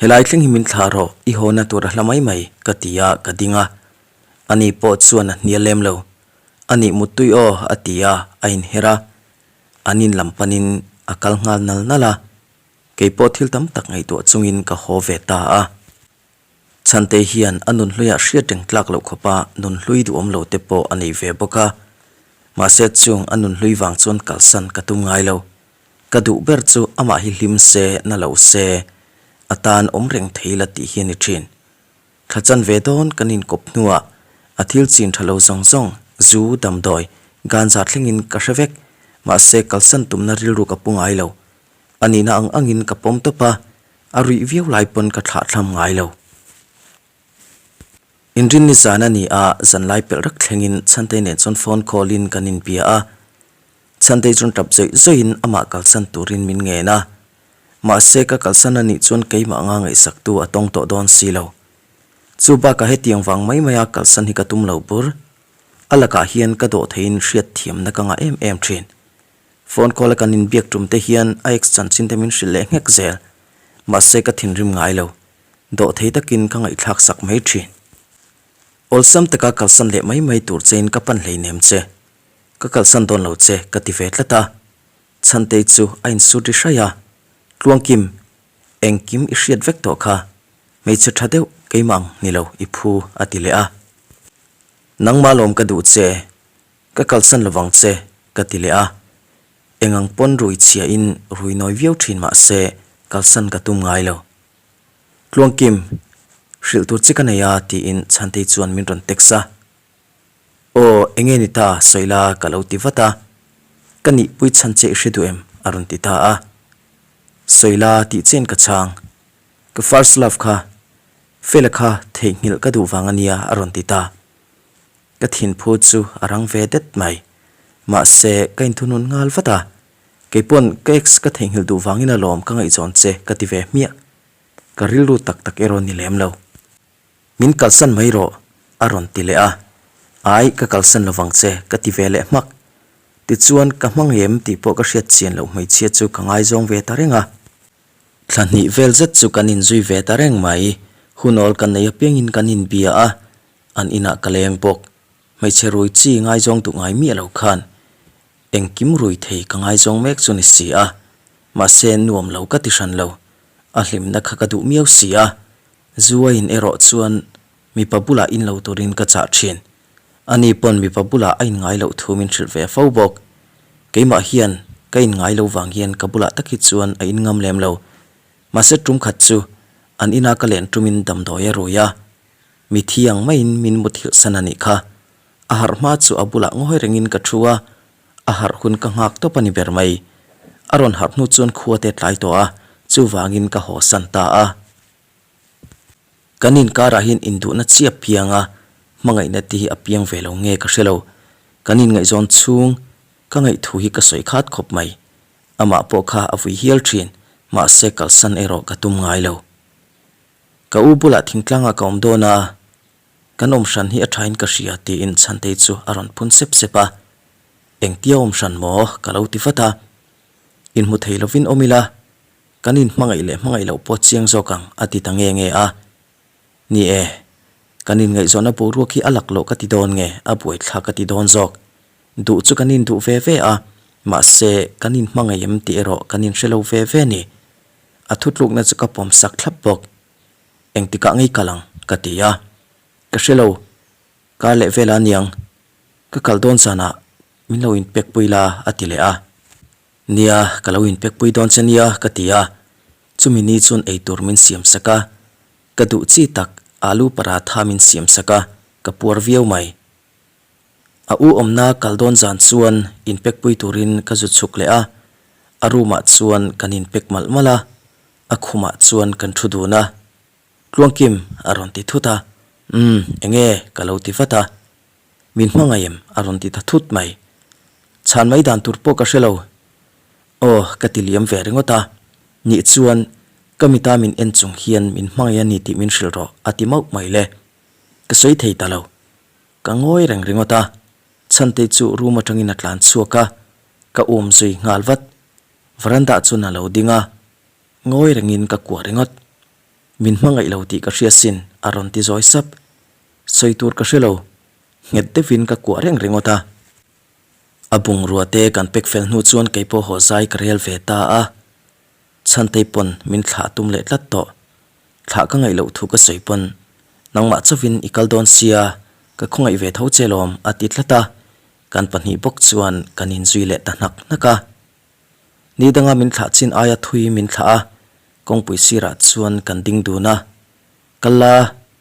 Helai thleng hi min thlah rawh, i hawna tur a hla mai mai, ka ti a, ka ding a. Ani pawh chuan a hnial lem lo. Anih muttui aw, a ti a, a inher a. An in lam panin a kal nghal nal nal a. Kei pawh thil tam tak ngaihtuah chungin ka haw ve ta a. Chhante hian a nunhluiah hriat reng tlak loh khawpa nunhlui duhawm lo te pawh a nei ve bawk a. Mahse chung a nunhlui vang chuan kalsan ka tum ngai lo. Ka duh ber chu amah hi hlim se, na lo se, a tan awm reng thei la tih hi a ni thin. Thla chan ve dawn kan inkawp hnuah a thil chin tha lo zawng zawng, zu, damdawi, ganja thlengin ka hre vek. Mahse kalsan tumna rilru ka pu ngai lo. A nihna ang angin ka pawm tawp a, a ruih viau lai pawn ka thlah thlam ngai lo. Inrinni zan a ni a, zanlai pelh rak thlengin Chhantei nen chuan phone call in kan inbia a. Chhantei chuan tap zawih zawihin amah kalsan turin min ngen a. Mahse ka kalsan a nih chuan keimah anga ngaihsaktu a tawng tawh dawn si lo. Chu bakah hetiang vang mai maia kalsan hi ka tum lo bur. A lakah hian ka dawh theiin hriatthiamna ka ngah em em thin. Phone call a kan inbiak tum te hian a ex chanchin te min hrilh leh nghek zel. Mahse ka thinrim ngai lo. Dawhthei takin ka ngaihthlak sak mai thin. Awlsam taka kalsan leh mai mai tur chein ka pan hleinem che. Ka kalsan dawn lo che ka ti ve tlat a. Chhantei chu a insut ri hraih a, Tluangkim, engkim i hriat vek tawh kha, hmeichhe tha deuh keimah ang ni lo i phu a ti leh a. Nangmah lawm ka duh che, ka kalsan lovang che ka ti leh a. Engang pawn rui chhiahin rui nawi viau thin mah se kalsan ka tum ngai lo. Tluangkim, hrilh tur che ka nei a tiin Chhantei chuan min rawn text a. Aw, enge ni ta sawi la ka lo ti vat a, ka nihpui chhan che i hre duh em? a rawn ti ta a. Sawi la tih chen ka chhang. Ka first love kha, Fela kha theihnghilh ka duh vang a nia a rawn ti ta. Ka thinphu chu a rang ve det mai. Mahse, ka inthunun nghal vat a, keipawn ka ex ka theihnghilh duh vangin alawm ka ngaihzawn che ka ti ve hmiah. Ka rilru tak tak erawh ni lem lo. Min kalsan mai rawh, a rawn ti leh a. Ai, ka kalsan lovang che, ka ti ve leh hmak. Tichuan, ka hmang em tih pawh ka hriat chian loh hmeichhia chu ka ngaizawng ve ta reng a. Thla hnih vel zet chu kan inzui ve ta reng mai. Hunawl kan nei apiangin kan inbia a, an inah ka leng bawk. Hmeichhe rui chi ngaizawng duh ngai miah lo khan engkim rui thei ka ngaizawng mek chu ni si a. Mahse, nuam lo ka ti hran lo. A hlimna kha ka duh miau si a. Zuain erawh chuan mipa bulah in lo turin ka chah thin. Ani pawn mipa bulah a inngai loh thu min hrilh ve fo bawk. Keimah hian ka inngai lo vang hian ka bulah tak hi chuan a inngam lem lo. Mahse tum khat chu an ina ka len tumin damdawi a rui a. Mi thi ang maiin min muthilh san a nih kha. A harh hma chu a bulah ngawi rengin ka thu a, a harh hun ka nghak tawp a ni ber mai. A rawn harh hnu chuan khua te tlai tawh a, chuvangin ka haw san ta a. Kan inkarah hian induhna chi a piang a, hmangaihna te hi a piang ve lo nge ka hre lo. Kan inngaihzawn chhung ka ngaihthu hi ka sawi khat khawp mai. Amah pawh kha a vui hial thin, mahse kalsan erawh ka tum ngai lo. Ka u bulah thingtlangah ka awm dawn a, kan awm hran hi a thain ka hria tiin Chhantei chu a rawn phun sep sep a. Engtia awm hran maw? ka lo ti vat a. Inhmu thei lovin awm ila, Kan inhmangaih leh hmangaih loh pawh chiang zawk ang a ti ta nge nge a. Ni e, kan inngaihzawnna boruak hi a lak loh ka ti dawn nge a buaithlak ka ti dawn zawk. Duh chu kan induh ve ve a, mahse kan inhmangaih em tih erawh kan inhre lo ve ve ni. A thutlukna chu ka pawm sak thlap bawk. Engtikah ngei kal ang? ka ti a. Ka hre lo, kar leh vel a niang. Ka kal dawn zanah min lo inpekpui la a ti leh a. Nia, ka lo inpekpui dawn che nia, ka ti a. Chumi ni chuan eitur min siam sak a. Ka duh chi tak alu paratha min siam sak a, ka puar viau mai. A u awmna kal dawn zan chuan inpekpui turin ka zu chhuk leh a. A room ah chuan kan inpek malh malh a, a khumah chuan kan thu dun a. Tluangkim a rawn ti thut a, Umm, enge? ka lo ti vat a. Min hmangaih em? a rawn ti ta thut mai. Chhan mai dan tur pawh ka hre lo. Aw, ka ti liam ve ringawt a. Nih chuan, ka mita min en chung hian min hmangaih a ni tih min hrilh rawh, a ti mauh mai le. Ka sawi thei ta lo. Ka ngawi reng ringawt a. Chhantei chu room atangin a tlan chhuak a. Ka um zui nghal vat. Veranda chuan a lo ding a. Ngawi rengin ka kuah ringawt. Min hmangaih lo tih ka hria sin, a rawn ti zawi sap. Sawi tur ka hre lo, nghet deuhin ka kuah reng ringawt a. A bungrua te kan pek fel hnu chuan kei pawh haw zai ka rel ve ta a. Chhantei pawn min thlah tum leh tlat tawh. Thlah ka ngaih loh thu ka sawi pawn, Nangmah chauhin i kal dawn sia, ka khawngaih ve tho che lawm, a ti tlat a. Kan pahnih bawk chuan kan inzui leh ta hnak hnak a. Ni danga min thlah chin aia thui min thlah a, kawngpui sirah chuan kan ding dun a. Kal la,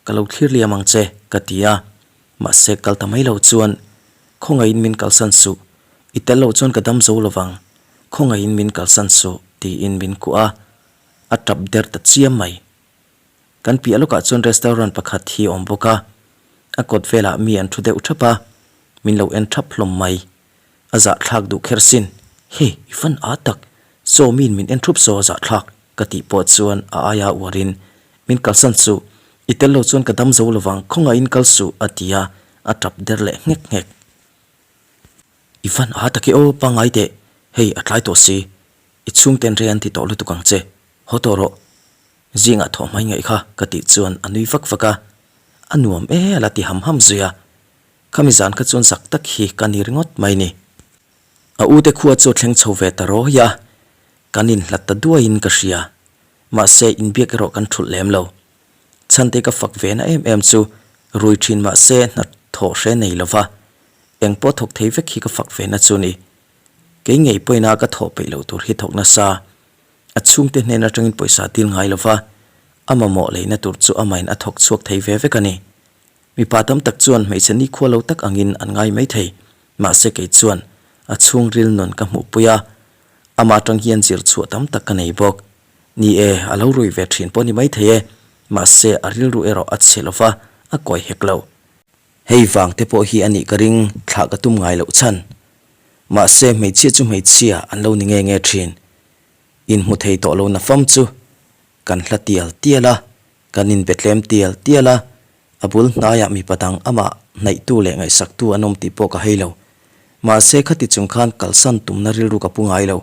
ka lo thlir liam ang che, ka ti a. Mahse kal ta mai lo chuan, Khawngaihin min kalsan suh, i tel loh chuan ka dam zo lovang, khawngaihin min kalsan suh, tiin min kuah a, a tap der ta chiam mai. Kan piah lawkah chuan restaurant pakhat hi a awm bawk a, a kawt velah mi an thu deuh thap a, min lo en thap hlawm mai. A zahthlak duh kher sin. Hey, i fan a tak. Saw miin min en thup saw a zahthlak, ka tih pawh chuan a aia uarin, Min kalsan suh, i tel lo chuan ka dam zo lovang, khawngaihin kal suh, a ti a, a tap der leh nghek nghek. I fan a tak e aw, pangngai teh, hei a tlai tawh si, i chhungten rei an ti tawh lutuk ang che, haw tawh rawh. Zingah thawh hmai ngaih kha ka tih chuan a nui vak vak a, a nuam e a la ti ham ham zui a. Khami zan kha chuan zak tak hi ka ni ringawt mai ni. A ute khua chu a thleng chho ve ta rawi a, kan inhlat ta duaiin ka hria. Mahse inbiak erawh kan thulh lem lo. Chhante ka fak ve na em em chu rui thin mahse hna thawh hre nei lova eng pawh thawk thei vek hi ka fak ve na chu ni. Kei ngei pawhin a ka thawh peih loh tur hi thawk nasa. A chhungte hnen atangin pawisa dil ngai lova a mamawh leina tur chu amahin a thawk chhuak thei ve vek a ni. Mipa tam tak chuan hmeichhe nikhua lo tak angin an ngai mai thei, mahse kei chuan a chhungril nun ka hmuhpui a, amah atang hian zir chhuah tam tak ka nei bawk. Ni e, a lo rui ve thin pawh ni mai thei e, mahse a rilru erawh a chhe lo va, a kawi hek lo. Hei vang te pawh hi a nih ka ring thlah ka tum ngai loh chhan. Mahse hmeichhia chu hmeichhia an lo ni nge nge thin. Inhmu thei tawh lo nafam chu kan hla tial tial a, Kan inbe tlem tial tial a, a bul hnaiah mipa dang amah hnaihtu leh ngaihsaktu an awm tih pawh ka hei lo. Mahse khati chung khan kalsan tumna rilru ka pu ngai lo.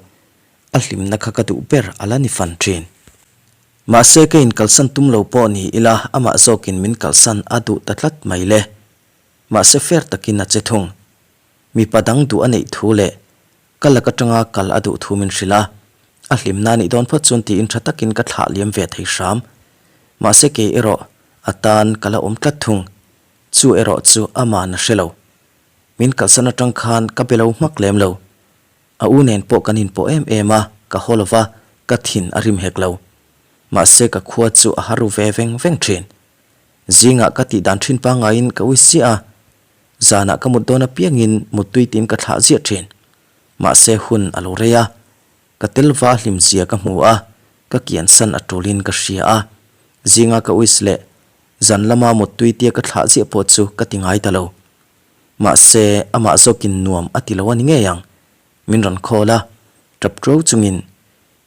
A hlimna kha ka duh ber a la ni fan thin. Mahse ka inkalsan tum lo pawh ni ila amah zawkin min kalsan a duh ta tlat mai le. Mahse fair takin a che thung. Mipa dang duh a neih thu leh Ka lak atanga kal a duh thu min hrilh a, a hlimna nih dawn phawt chuan tiin tha takin ka thlah liam ve thei hram. Mahse kei erawh a tan ka la awm tlat thung. Chu erawh chu aman a hre lo. Min kalsan atang khan ka be lo hmak lem lo. A u nen pawh kan inpawh em em a, ka haw lova, ka thin a rim hek lo. Mahse ka khua chu a har ru ve veng veng thin. Zingah ka tih dan thin pangaiin ka ui siah a, Zanah ka mut dawn apiangin muttui tiin ka thlah ziah thin. Mahse hun a lo rei a, ka tel va hlim zia ka hmu a, ka kiansan a tulin ka hria a. Zinga ka uis leh zan lama muttui tia ka thlah ziah pawh chu ka ti ngai ta lo. Mahse amah zawkin nuam a ti lo a ni ngei ang. Min rawn call a, tap ṭo chungin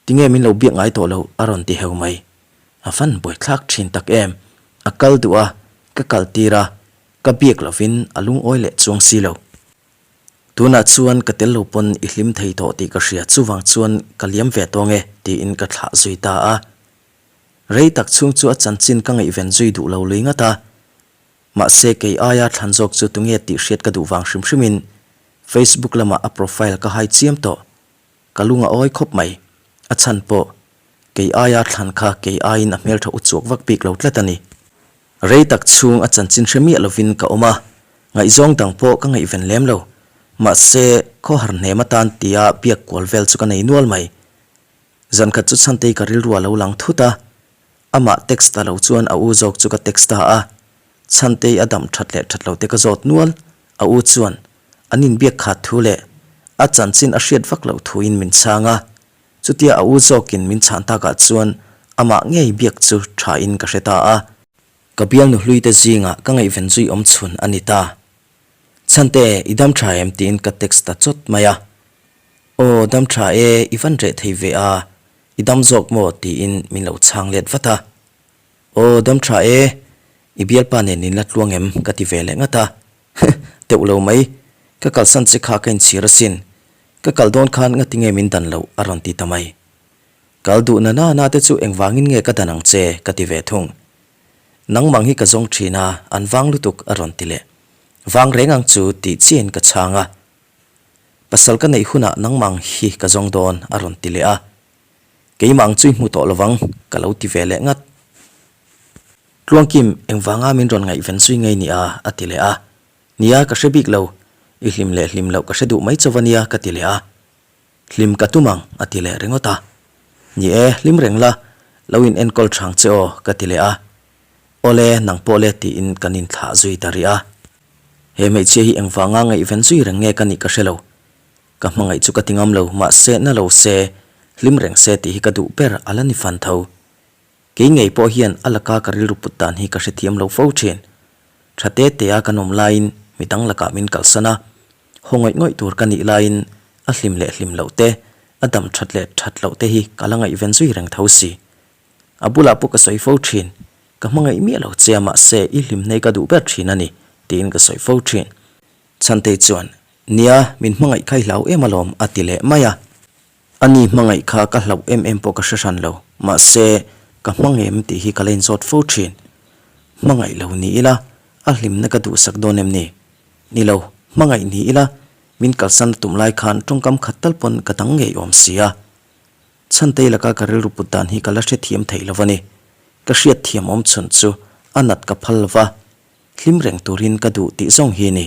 tinge min lo biak ngai tawh lo a rawn ti heu mai. A van buaithlak thin tak em. A kal duh a, ka kal tir a, Ka biak lovin a lungawi leh chuang si lo. Tunah chuan ka tel lo pawn i hlim thei tawh tih ka hria, chuvang chuan ka liam ve tawng e, tiin ka thlah zui ta a. Rei tak chhung chu a chanchin ka ngaihven zui duh lo lui ngat a. Mahse kei aia thlan zawk chu tunge tih hriat ka duh vang hrim hrimin Facebook lamah a profile ka hai chiam tawh. Ka lung a awi khawp mai. A chhan pawh, kei aia thlan kha kei aiin a hmeltha uchuak vak bik lo tlat a ni. Rei tak chhung a chanchin hre miah lovin ka awm a, ngaihzawng dang pawh ka ngaihven lem lo. Mahse, khawhar hnem atan tia biak kual vel chu ka nei nual mai. Zankhat chu Chhantei ka rilru a lo lang thut a, amah text ta lo chuan a u zawk chu ka text ta a. Chhantei a dam that leh that lo te ka zawt nual, a u chuan an inbiak khat thu leh a chanchin a hriat vak loh thuin min chhang a. Chutia a u zawkin min chhan takah chuan amah ngei biak chu thain ka hre ta a. Ka bialnu hluite zingah ka ngaihven zui awm chhun a ni ta. Chhante, i dam tha em? tiin ka text ta chawt mai a. Aw, dam tha e, i van reh thei ve a, i dam zawk maw? tiin min lo chhang let vat a. Aw, dam tha e, i bialpa nen in la tluang em? ka ti ve leh ngat a. Heh, teuh lo mai. Ka kalsan che kha ka inchhir asin. Ka kal dawn khan ngati nge min dan loh a rawn ti ta mai. Kal duh na na na te chu engvangin nge ka dan ang che ka ti ve thung. Nangmang hi ka zawng thin a, an vang lutuk a rawn ti leh. Vang reng ang chu tih chiahin ka chhang a. Pasal ka neih hunah nangmang hi ka zawng dawn a rawn ti leh a. Keimah ang chu i hmu tawh lovang ka lo ti ve leh ngat. Tluangkim, engvanga min rawn ngaihven zui ngei nia? a ti leh a. Nia, ka hre bik lo. I hlim leh hlim loh ka hre duh mai chauh a nia, ka ti leh a. Hlim ka tum ang, a ti leh ringawt a. Ni e, hlim reng la, lo in enkawl thang che aw, ka ti leh a. Awle, nang pawh le tiin kan inthlah zui ta rih a. He hmeichhia hi engvanga ngaihven zui reng nge ka nih ka hre lo. Ka hmangaih chu ka ti ngam lo, mahse na lo se, hlim reng se tih hi ka duh ber a la ni fan tho. Kei ngei pawh hian a laka ka rilru put dan hi ka hrethiam lo fo thin. Tha te te a kan awm laiin mi dang lakah min kalsan a, haw ngawih ngawih tur ka nih laiin a hlim leh hlim loh te, a dam that leh that loh te hi ka la ngaihven zui reng tho si. A bulah pawh ka sawi fo thin, ka hmangaih miah lo che a mahse i hlim hnei ka duh ber thin a ni tiin ka sawi fo thin. Chhantei chuan, Nia, min hmangaih kha i hlau em alawm a ti leh mai a. A ni hmangaih kha ka hlauh em em pawh ka hre hran lo. Mahse, ka hmang em tih hi ka la inzawt fo thin. Hmangaih lo ni ila, a hlimna ka duhsak dawn em ni? Ni lo, hmangaih ni ila, min kalsan a tum lai khan tawngkam khat tal pawn ka dang ngei awm si a. Chhantei laka ka rilru put dan hi ka la hrethiam thei lo a ni. Ka hriatthiam awm chhun chu a nat ka phal lo va, hlim reng turin ka duh tih zawng hi a ni.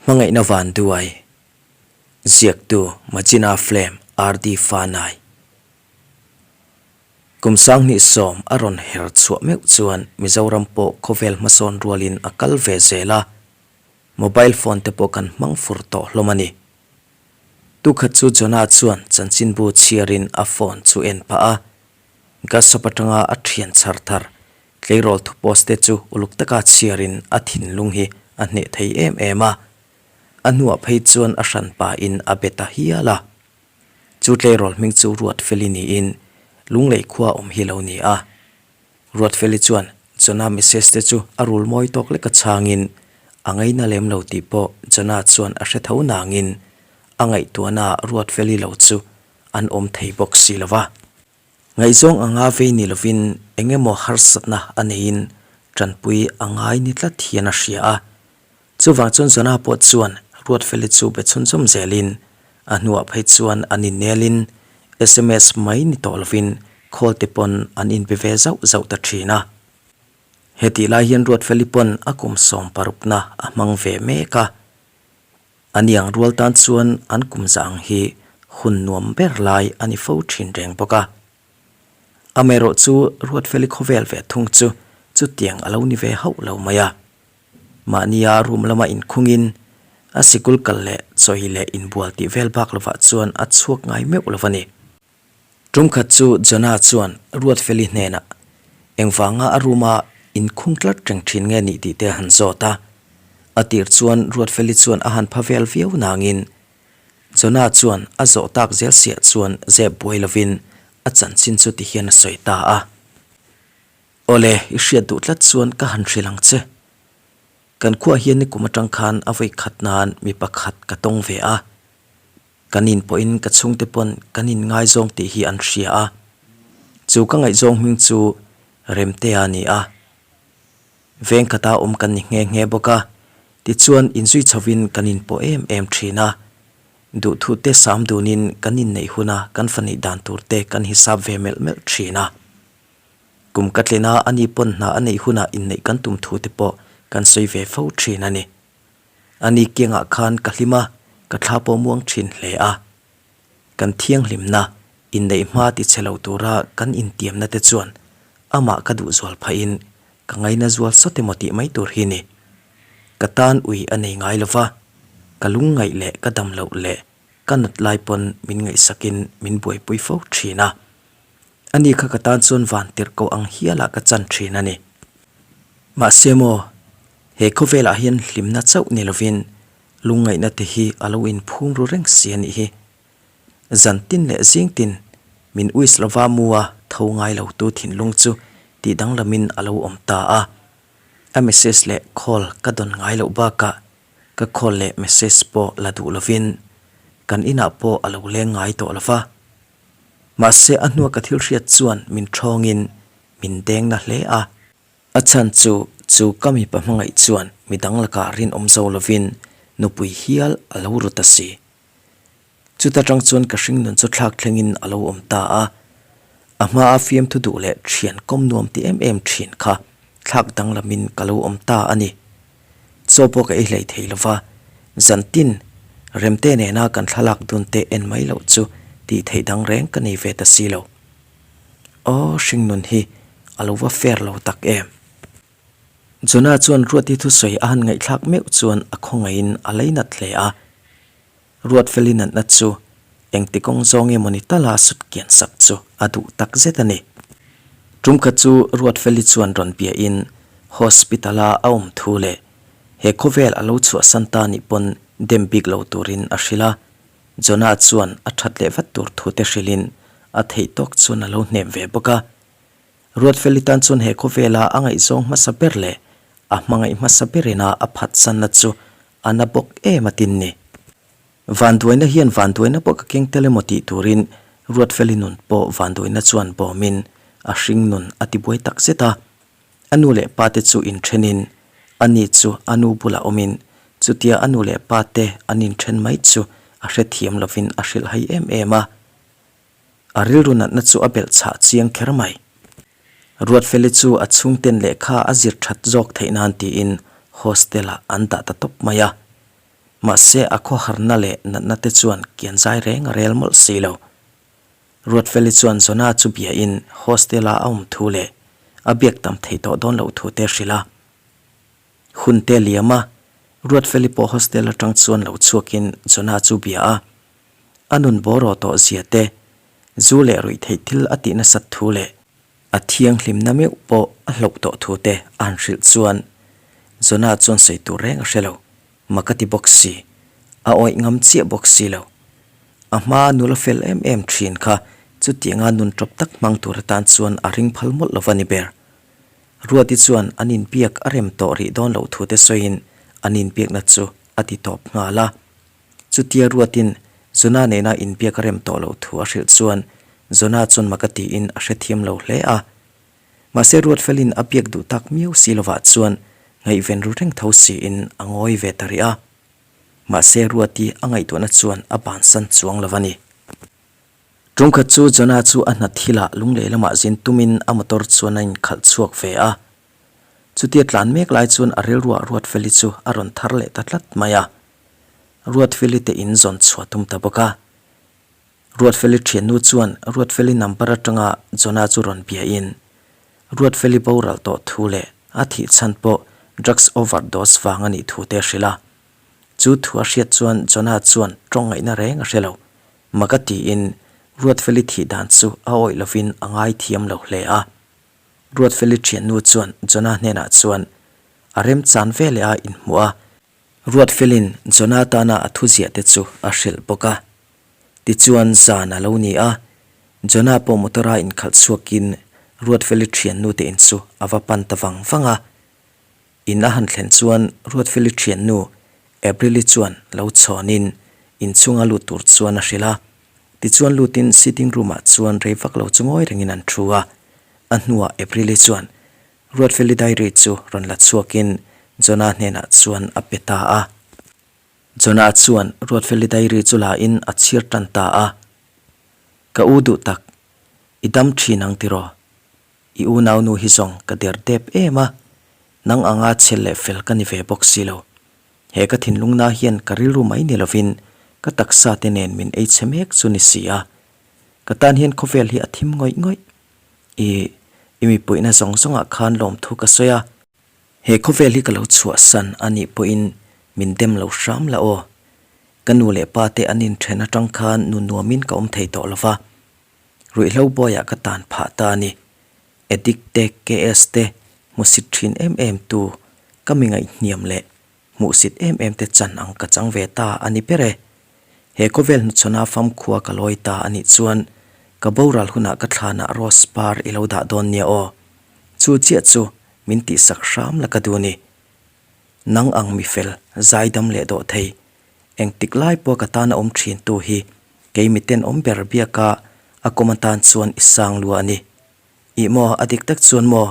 Hmangaihna van duai, ziaktu Majina Flame RD Fanai. Kum 2010 a rawn her chhuah meuh chuan Mizoram pawh khawvel hmasawn rualin a kal ve zel a, mobile phone te pawh kan hmang fur tawh hlawm a ni. Tukhat chu Jonah chuan chanchinbu chhiarin a phone chu en pah a, gas shop atanga a thian chhar thar Tleirawl thu post te chu uluk taka chhiarin a thinlung hi a hneh thei em em a, a hnuah phei chuan a hran pahin a be ta hial a. Chu tleirawl hming chu Ruatfeli niin Lunglei khua awm hi lo ni a. Ruatfeli chuan Jonah message te chu a rul mawi tawk leka chhangin a ngaina lem lo tih pawh Jonah chuan a hre tho nangin a ngaihtuahnaah Ruatfeli lo chu an awm thei bawk si lo va. Ngaihzawng anga vei ni lovin eng emaw harsatna a neiin tanpui a ngai ni tlat hian a hria a. Chuvang chuan Jonah pawh chuan Ruatfeli chu be chhunzawm zelin a hnuah phei chuan an innelin sms mai ni tawh lovin call te pawn an inbe ve zauh zauh ta thin a. Hetih lai hian Ruatfeli pawn a kum 60na a hmang ve mek a. A niang rual tan chuan an kum zah ang hi hun nuam ber lai a ni fo thin reng bawk a. Amaherawh chu Ruatfeli khawvel ve thung chu chutiang a lo ni ve hauh lo mai a. Mahnia room lama inkhungin a sikul kal leh chawi leh inbual tih vel bak lovah chuan a chhuak ngai meuh lo a ni. Tumkhat chu Jonah chuan Ruatfeli hnenah engvanga a room-a inkhung tlat reng thin nge nih tih te a han zawt a. A tir chuan Ruatfeli chuan a han pha vel viau nangin Jonah chuan a zawh tak zel siah chuan zep buai lovin a chanchin chu ti hian a sawi ta a. Awle, i hriat duh tlat chuan ka han hrilh ang che. Kan khuaah hian nikum atang khan a vawi khat nan mi pakhat ka tawng ve a. Kan in pawhin ka chhungte pawn kan in ngaizawng tih hi an hria a, chu ka ngaihzawng hming chu Remtea a ni a. Veng khata awm kan ni nghe nghe bawk a, tichuan inzui chhovin kan in pawh em em thin a. Duhthute sam dunin kan inneih huna kan fa neih dan tur te kan hisap ve melh melh thin a. Kum ka tlina ani pawn hna a neih hunah inneih kan tum thu te pawh kan sawi ve fo thin a ni. Ani kiangah khan ka hlim a, ka thla pawh muang thin hle a. Kan thianghlimna, inneih hma ti che lo tura kan intiamna te chuan amah ka duh zual phahin ka ngaina zual sawt emaw tih mai tur hi ni. Ka tan ui a nei ngai lo va, ka lungngaih leh ka dam loh leh ka nat lai pawn min ngaihsakin min buaipui fo thin a. Ani kha ka tan chuan van tirh koh ang hialah ka chan thin a ni. Mahse maw, he khawvelah hian hlimna chauh ni lovin lungngaihna te hi a lo inphum ru reng si a nih hi. Zan tin leh zing tin min uis lova mu a tho ngai lo tu thinlung chu tih danglamin a lo awm ta a. A message leh call ka dawn ngai loh bakah ka call leh message pawh la duh lovin kan inah pawh a lo leng ngai tawh lova. Mahse a hnua ka thil hriat chuan min thawngin min deng na hle a. A chhan chu chu ka mipa hmangaih chuan midang lakah rinawm zo lovin nupui hial a lo ru ta si. Chuta tang chuan ka hringnun chu thlak thlengin a lo awm ta a. A hmaa fiamthu duh leh thian kawm nuam ti em em thin kha thlak danglamin ka lo awm ta a ni. Chaw pawh ka ei hlei thei lo va, zan tin Remte nena kan thlalak dun te en mai loh chu tih theih dang reng ka nei ve ta si lo. Aw hringnun hi a lo va fair lo tak em. Jonah chuan Ruati thusawi a han ngaihthlak meuh chuan a khawngaihin a leinat hle a. Ruatfeli natna chu engti kawng zawng emaw ni tala sut kian sak chu a duh tak zet a ni. Tum khat chu Ruatfeli chuan rawn biahin hospital-a a awm thu leh he khawvel a lo chhuahsan ta nih pawn dem bik lo turin a hrilh a. Jonah chuan a that leh vat tur thu te hrilhin a theih tawk chuan a lo hnem ve bawk a. Ruatfeli tan chuan he khawvela a ngaihzawng hmasa ber leh a hmangaih hmasa berina a phatsanna chu A na bawk em a tin ni. Vanduaina hian vanduaina pawh ka keng tel emaw tih turin Ruatfeli nun pawh vanduaina chuan bawmin a hring nun a tibuai tak zet a. A nu leh pa te chu inthenin ani chu a nu bulah awmin chutia a nu leh pa te an inthen mai chu a hrethiam lovin a hrilhhai em em a. A rilru natna chu a belh chhah chiang kher mai. Ruatfeli chu a chhungten lehkha a zir that zawk theih nan tiin hostel-ah an dah ta tawp mai a. Mahse a khawharna leh natna te chuan kian zai reng a rel mawlh si lo. Ruatfeli chuan Jonah chu biain hostel-a a awm thu leh a biak tam theih tawh dawn loh thu te a hrilh a. Hun te liam a, Ruatfeli pawh hostel atang chuan lo chhuakin Jonah chu bia a. A nun bawraw tawh zia te, zu leh ruih theih thil a tih nasat thu leh a thianghlimna meuh pawh a hloh tawh thu te a han hrilh chuan Jonah chuan sawi tur reng a hre lo. Mak a ti bawk si, a awih ngam chiah bawk si lo. A hmaa nula fel em em thin kha chutianga nun tawp tak hmang tur atan chuan a ring phal mawlh lo a ni ber. Ruati chuan an inbiak a rem tawh rih dawn loh thute sawiin an inbiakna chu a ti tawp nghal a. Chutia Ruatin Jonah nena inbiak a rem tawh loh thu a hrilh chuan Jonah chuan mak a tiin a hrethiam lo hle a. Mahse Ruatfelin a biak duh tak miau si lovah chuan ngaihven ru reng tho siin a ngawi ve ta rih a. Mahse Ruati a ngaihtuahna chuan a bansan chuang lo a ni. Ṭumkhat chu Jonah chu a hna thilah lunglei lamah zin tumin a motor chuan a inkhalh chhuak ve a. Chutia tlan mek lai chuan a rilruah Ruatfeli chu a rawn thar leh ta tlat mai a. Ruatfeli te in zawn chhuah tum ta bawk a. Ruatfeli ṭhiannu chuan Ruatfeli number aṭanga Jonah chu rawn biain Ruatfeli boral tawh thu leh a thih chhan pawh drugs overdose vang a nih thu te a hrilh a. Chu thu a hriat chuan Jonah chuan ṭawng ngaihna reng a hre lo. Mak a tiin Ruatfeli thih dan chu a awih lovin a ngaithiam lo hle a. Ruatfeli ṭhiannu chuan Jonah hnenah chuan a remchan veleh a inhmuh a. Ruatfelin Jonah tana a thuziah te chu a hrilh bawk a. Tichuan zan a lo ni a, Jonah pawh motor a inkhalh chhuakin Ruatfeli ṭhiannu te in chu a va pan ta vang vang a. In a han thlen chuan Ruatfeli ṭhiannu April-i chuan lo chhawnin inchhunga lut tur chuan a hrilh a. Tichuan lutin sitting room-ah chuan rei vak lo chu ngawi rengin an thu a. A hnuah April-i chuan Ruatfeli diary chu rawn la chhuakin Jonah hnenah chuan a pe ta a. Jonah chuan Ruatfeli diary chu la in a chhir tan ta a, Ka u duh tak, i dam thin ang tiraw? I unaunu hi zawng ka der dep em a, nang anga chhel leh fel ka ni ve bawk si lo. He ka thinlungna hian ka rilru mai ni lovin ka taksa te nen min ei chhe mek chu ni si a. Ka tan hian khawvel hi a thim ngawih ngawih. I, i mipuihna zawng zawngah khan lawmthu ka sawi a. He khawvel hi ka lo chhuahsan a nih pawhin min dem lo hram la aw. Ka nu leh pa te an inthen atang khan nu nuamin ka awm thei tawh lo va. Ruihhlo bawiah ka tan phah ta a ni. Addict te, KS te hmusit thin em em tu ka mi ngaihhniam leh hmuhsit em em te chan ang ka chang ve ta a ni ber e. He khawvel hnuchhawna famkhua ka lawi ta a nih chuan ka boral hunah ka thlanah rose par i lo dah dawn nia aw. Chu chiah chu min tihsak hram la ka duh ni. Nang ang mi fel, zaidam leh dawh thei. Engtik lai pawh ka tana awm thin tu hi kei miten awm ber biaka a kawm atan chuan i sang lua a ni. Ih maw, a dik tak chuan maw,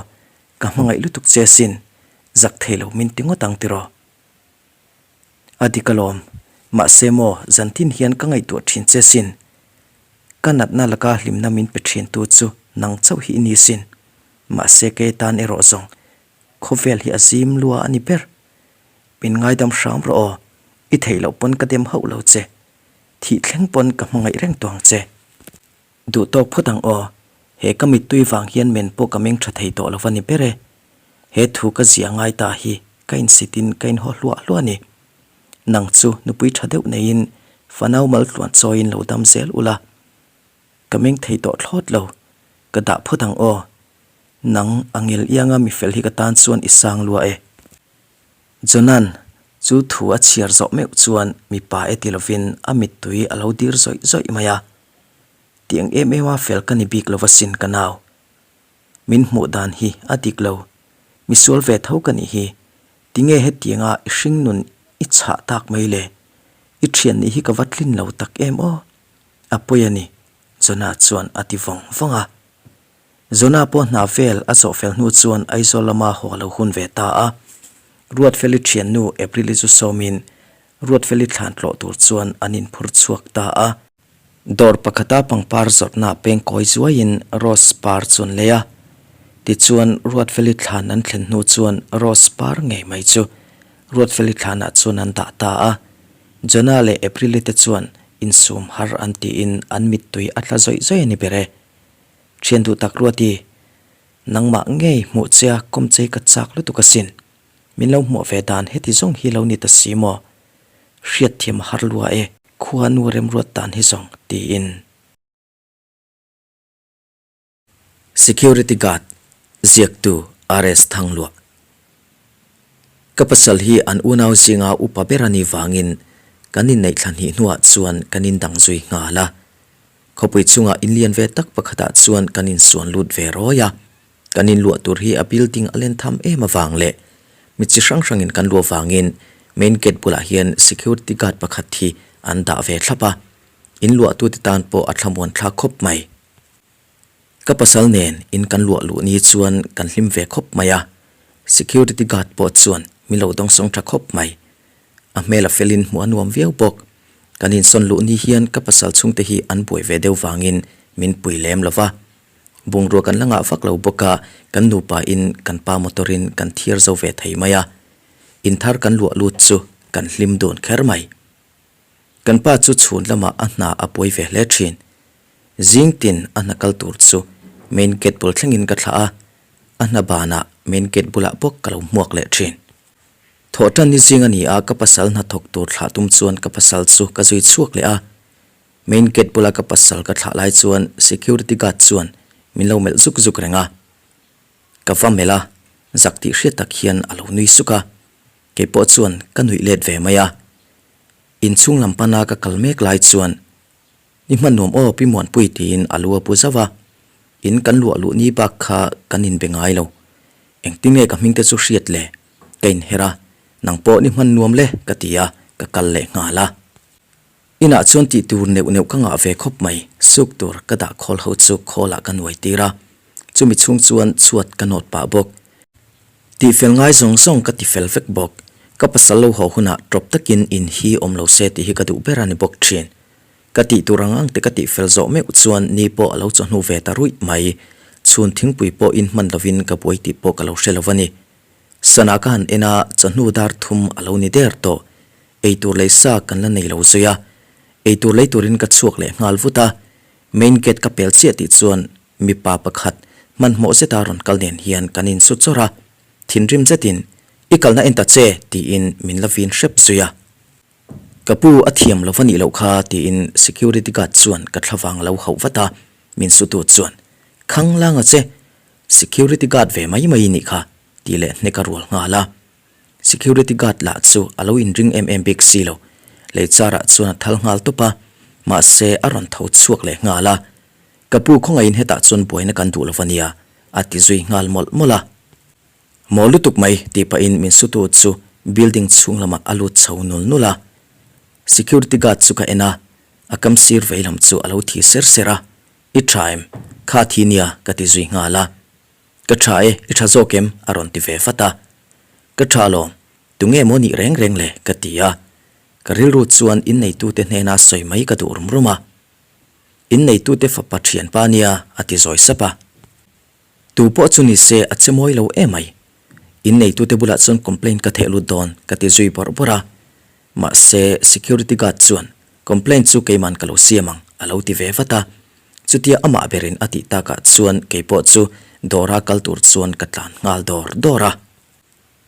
ka hmangaih lutuk che sin, zak thei lo min ti ngawt ang tiraw? A dik alawm, mahse maw, zantin hian ka ngaihtuah thin che sin. Ka natna laka hlimna min pe thin tu chu nang chauh hi i ni sin. Mahse kei tan erawh zawng khawvel hi a zim lua a ni ber. Min ngaidam hram rawh aw, i theih loh pawn ka dem hauh lo che. Thih thleng pawn ka hmangaih reng tawh ang che. Duh tawk phawt ang aw, he ka mittui vang hian men pawh ka meng tha thei tawh lo va ni ber e. He thu ka zia ngai ta hi ka insitin ka inhaw hluah hluah a ni. Nang chu nupui tha deuh neiin fanau maltluan chawiin lo dam zel ula. Ka meng thei tawh thlawt lo, ka dah phawt ang aw. Nang a ngel ianga mi fel hi ka tan chuan i sang lua e. Jonan, chu thu a chhiar zawh meuh chuan mipa e ti lovin a mittui a lo dir zawih zawih mai a. Tiang em em a fel ka ni bik lo asin ka nau. Min hmuh dan hi a dik lo. Misual ve tho ka nih hi. Tinge hetianga i hringnun i chhah tak mai le? I thian nih hi ka va tlin lo tak em aw? A pawi a ni, Jonah chuan a ti vawng vawng a. Jonah pawh hna vel a zawh fel hnu chuan Aizawl lama haw a lo hun ve ta a. Ruatfeli thiannu April-i chu sawmin Ruatfeli thlan tlawh tur chuan an inphur chhuak ta a. Dawr pakhata pangpar zawrhna peng kawi zuaiin Rose par chu an lei a. Tichuan Ruatfeli thlan an thlen hnu chuan Rose par ngei mai chu Ruatfeli thlanah chuan an dah ta a. Jonah leh April-i te chuan insum har an tiin an mittui a tla zawih zawih a ni ber e. Thian duh tak Ruati, nangmah ngei hmuh che a kawmchei ka chak lutuk asin. Min lo hmuah ve dan heti zawng hi lo ni ta si maw? Hriatthiam a har lua e, khua nu remruat dan hi zawng, tiin. Security Guard, ziaktu RS Thangluah. Ka pasal hi an unau zinga upa ber a nih vangin kan inneih thla hnih hnuah chuan kan indang zui nghal a. Khawpui chungah inlian ve tak pakhatah chuan kan insuan lut ve rawi a. Kan inluah tur hi a building a len tham em avang leh mi chi hrang hrangin kan luah vangin main gate bulah hian security guard pakhat hi an dah ve thlap a. Inluahtute tan pawh a thlamuan thlak khawp mai. Ka pasal nen in kan luah luh ni chuan kan hlim ve khawp mai a, security guard pawh chuan min lo dawngsawng tha khawp mai. A hmel a felin hmuh a nuam viau bawk. Kan insawn luh ni hian ka pasal chhungte hi an buai ve deuh vangin min pui lem lo va. Bungrua kan la ngah vak lo bawk a, kan nupa in kan pa motor in kan thiar zo ve thei mai a. In thar kan luah lut chu kan hlim dun kher mai. Kan pa chu chhun lamah a hna a buai ve hle thin. Zing tin a hna kal tur chu main gate bul thlengin ka thlah a, a hna banah main gate bulah bawk ka lo hmuak leh thin. Thawhtan ni zing a ni a, ka pasal hna thawk tur thlah tum chuan ka pasal chu ka zui chhuak leh a. Main gate bula ka pasal ka thlah lai chuan security guard chuan min lo melh zuk zuk reng a. Ka va melh a, zak tih hriat tak hian a lo nui suk a. Kei pawh chuan ka nuih let ve mai a. Inchhung lam pana ka kal mek lai chuan, Ni hman nuam aw Pi Muanpui tiin a lu a pu zauh a. In kan luah luh ni bak kha kan inbe ngai lo. Engtin nge ka hming te chu hriat le? Ka inher a, Nang pawh ni hman nuam le ka ti a, ka kal leh nghal a. Inah chuan tih tur neuh neuh ka ngah ve khawp mai, suk tur ka dah khawl ho chu khawlah ka nuai tir a, chumi chhung chuan chhuat ka nawt pah bawk. Tihfel ngai zawng zawng ka tifel vek bawk, ka pasal lo haw hunah tawp takin in hi awm lo se tih hi ka duh ber a ni bawk thin. Ka tih tur ang ang te ka tihfel zawh meuh chuan ni pawh a lo chawhnu ve ta ruih mai, chhun thingpui pawh in hman lovin ka buai tih pawh ka lo hre lo a ni. Sana ka han en a, chawhnu dar thum a lo ni der tawh. Eitur lei sa kan la nei lo zui a, eitur lei turin ka chhuak leh nghal vut a, main gate ka pel chiah tih chuan mipa pakhat hmanhmawh zeta rawn kal nen hian kan insu chawrh a, thinrim zetin, I kalna en ta che tiin min la vin hrep zui a. Ka pu a thiam lo va nih loh kha tiin security guard chuan ka thlavang a lo hauh vat a, min sutu chuan, Khang langa che, security guard ve mai mai i nih kha tih leh hnek a rual nghal a. Security guard lah chu a lo inring em em bik si lo. Lei car ah chuan a thal nghal tawp a, mahse a rawn tho chhuak leh nghal a. Ka pu khawngaihin hetah chuan buaina kan duh lo va nia, a ti zui nghal mawlh mawlh a. Maw lutuk mai tih pahin min sutu chu building chhung lamah a lut chho nul nul a. Security guard chu ka en a, a kam sir vei lam chu a lo thi ser ser a. I tha em? Kha thi nia ka ti zui nghal a. Ka tha e, i tha zawk em? a rawn ti ve vat a. Ka tha alawm, tunge maw nih reng reng le? ka ti a. Ka rilru chuan inneitute hnena sawi mai ka duh rum rum a. Inneitute fapa thianpa nia, a ti zawi sap a. Tu pawh chu ni se a che mawi lo emai. Inneitute bulah chuan complaint ka theh lut dawn, ka ti zui bawrh bawrh a. Mahse, security guard chuan complaint chu keiman ka lo siam ang, a lo ti ve vat a. Chutia amah berin a tih takah chuan keipawh chu dawra kal tur chuan ka tlan nghal dawr dawr a.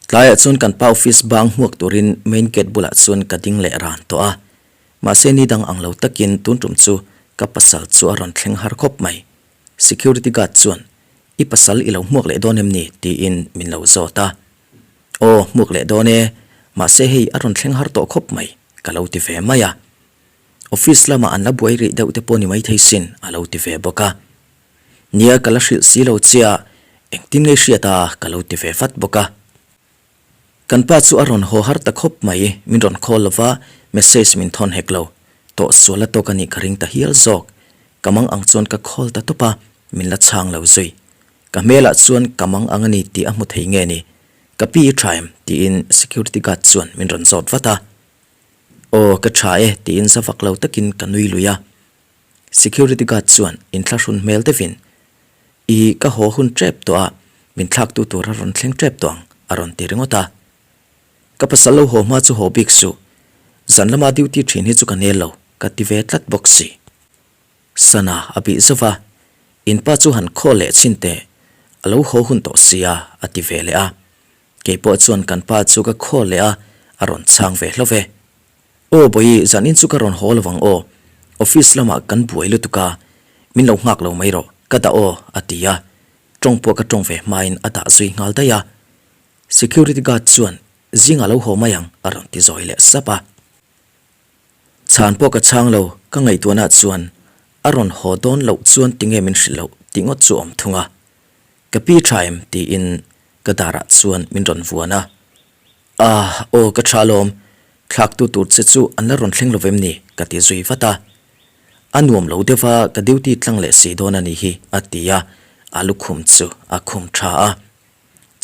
Tlaiah chuan kan pa office bang hmuak turin main gate bulah chuan ka ding leh ran tawh a. Mahse ni dang ang lo takin tun tum chu ka pasal chu a rawn thleng har khawp mai. Security guard chuan, I pasal i lo hmuak leh dawn em ni? tiin min lo zawt a. Aw, hmuak leh dawn e, mahse hei a rawn thleng har tawh khawp mai, ka lo ti ve mai a. Office lamah an la buai rih deuh te pawh ni maithei sin, a lo ti ve bawk a. Nia, ka la hrilh si lo chia, engtin nge hriat a, ka lo ti ve vat bawk a. Kan pa chu a rawn haw har ta khawp mai, min rawn call lova, message min thawn hek lo. Tawh sual a tawk a nih ka ring ta hial zawk. Ka mang ang chuan ka call ta tawp a, min la chhang lo zui. Ka hmelah chuan ka mang ang a ni tih a hmu thei nge ni? Ka pi i tha em? tiin security guard chuan min rawn zawt vat a. Aw, ka tha e tiin za vak lo takin ka nui lui a. Security guard chuan inthlahrun hmel deuhin, I ka haw hun tep tawh a, min thlaktu tur a rawn thleng tep tawh ang, a rawn ti ringawt a. Ka pasal lo haw hma chu haw bik suh, zan lama duty thin hi chu ka nel lo, ka ti ve tlat bawk si. Sana a bih zauh a, In pa chu han khaw leh chhin teh, a lo haw hun tawh sia, a ti ve leh a. Kei pawh chuan kan pa chu ka khaw leh a, a rawn chhang ve hlauh ve. Aw Bawihi, zanin chu ka rawn haw lo ang aw. Office lamah kan buai lutuk a, min lo nghak lo mai rawh, ka dah aw, a ti a. Tawng pawh ka tawng ve hmain a dah zui nghal daih a. Security guard chuan, Zingah lo haw mai ang, a rawn ti zawi leh sap a. Chhan pawh ka chhang lo, ka ngaihtuahna chuan a rawn haw dawn loh chuan tinge min hrilh loh tih ngawt chu awm thung a. Ka pi tha em? tiin ka darah chuan min rawn vuan a. Ah, aw ka tha alawm, thlaktu tur che chu an la rawn thleng lo vem ni? ka ti zui vat a. A nuam lo deuh a, ka duty tlang leh si dawn a nih hi, a ti a, a lukhum chu a khum tha a.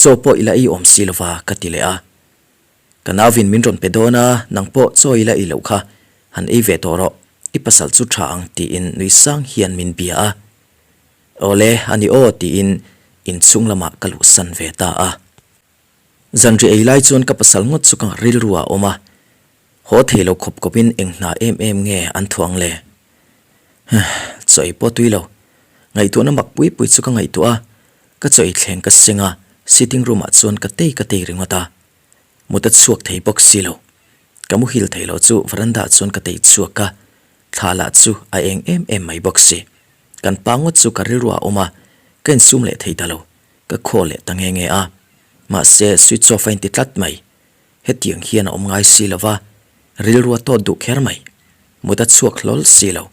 Chaw pawh i la ei awm si lova, ka ti leh a. Ka nauvin min rawn pe dawn a, nang pawh chaw i la ei loh kha, han ei ve tawh rawh, i pasal chu tha ang tiin nui sang hian min bia a. Awle, a ni aw tiin inchhung lamah ka luhsan ve ta a. Zanri ei lai chuan ka pasal ngawt chu ka rilru ah awm a, haw thei lo khawp khawp in eng hna em em nge an thuang le? Huh, chaw ei pawh tui lo. Ngaihtuahna mak pui pui chu ka ngaihtuah a, ka chaw ei thleng ka seng a, sitting room ah chuan ka tei ka tei ringawt a. Mut a chhuak thei bawk si lo. Ka muhil thei lo chu veranda ah chuan ka tei chhuak a, thla lah chu a eng em em mai bawk si. Kan pa ngawt chu ka rilru ah awm a, ka insum leh thei ta lo. Ka khaw leh ta nge nge a, mahse switch off a inti tlat mai. Hetiang hian a awm ngai si lo va, rilru a tawt duh kher mai. Mut a chhuak hlawl si lo.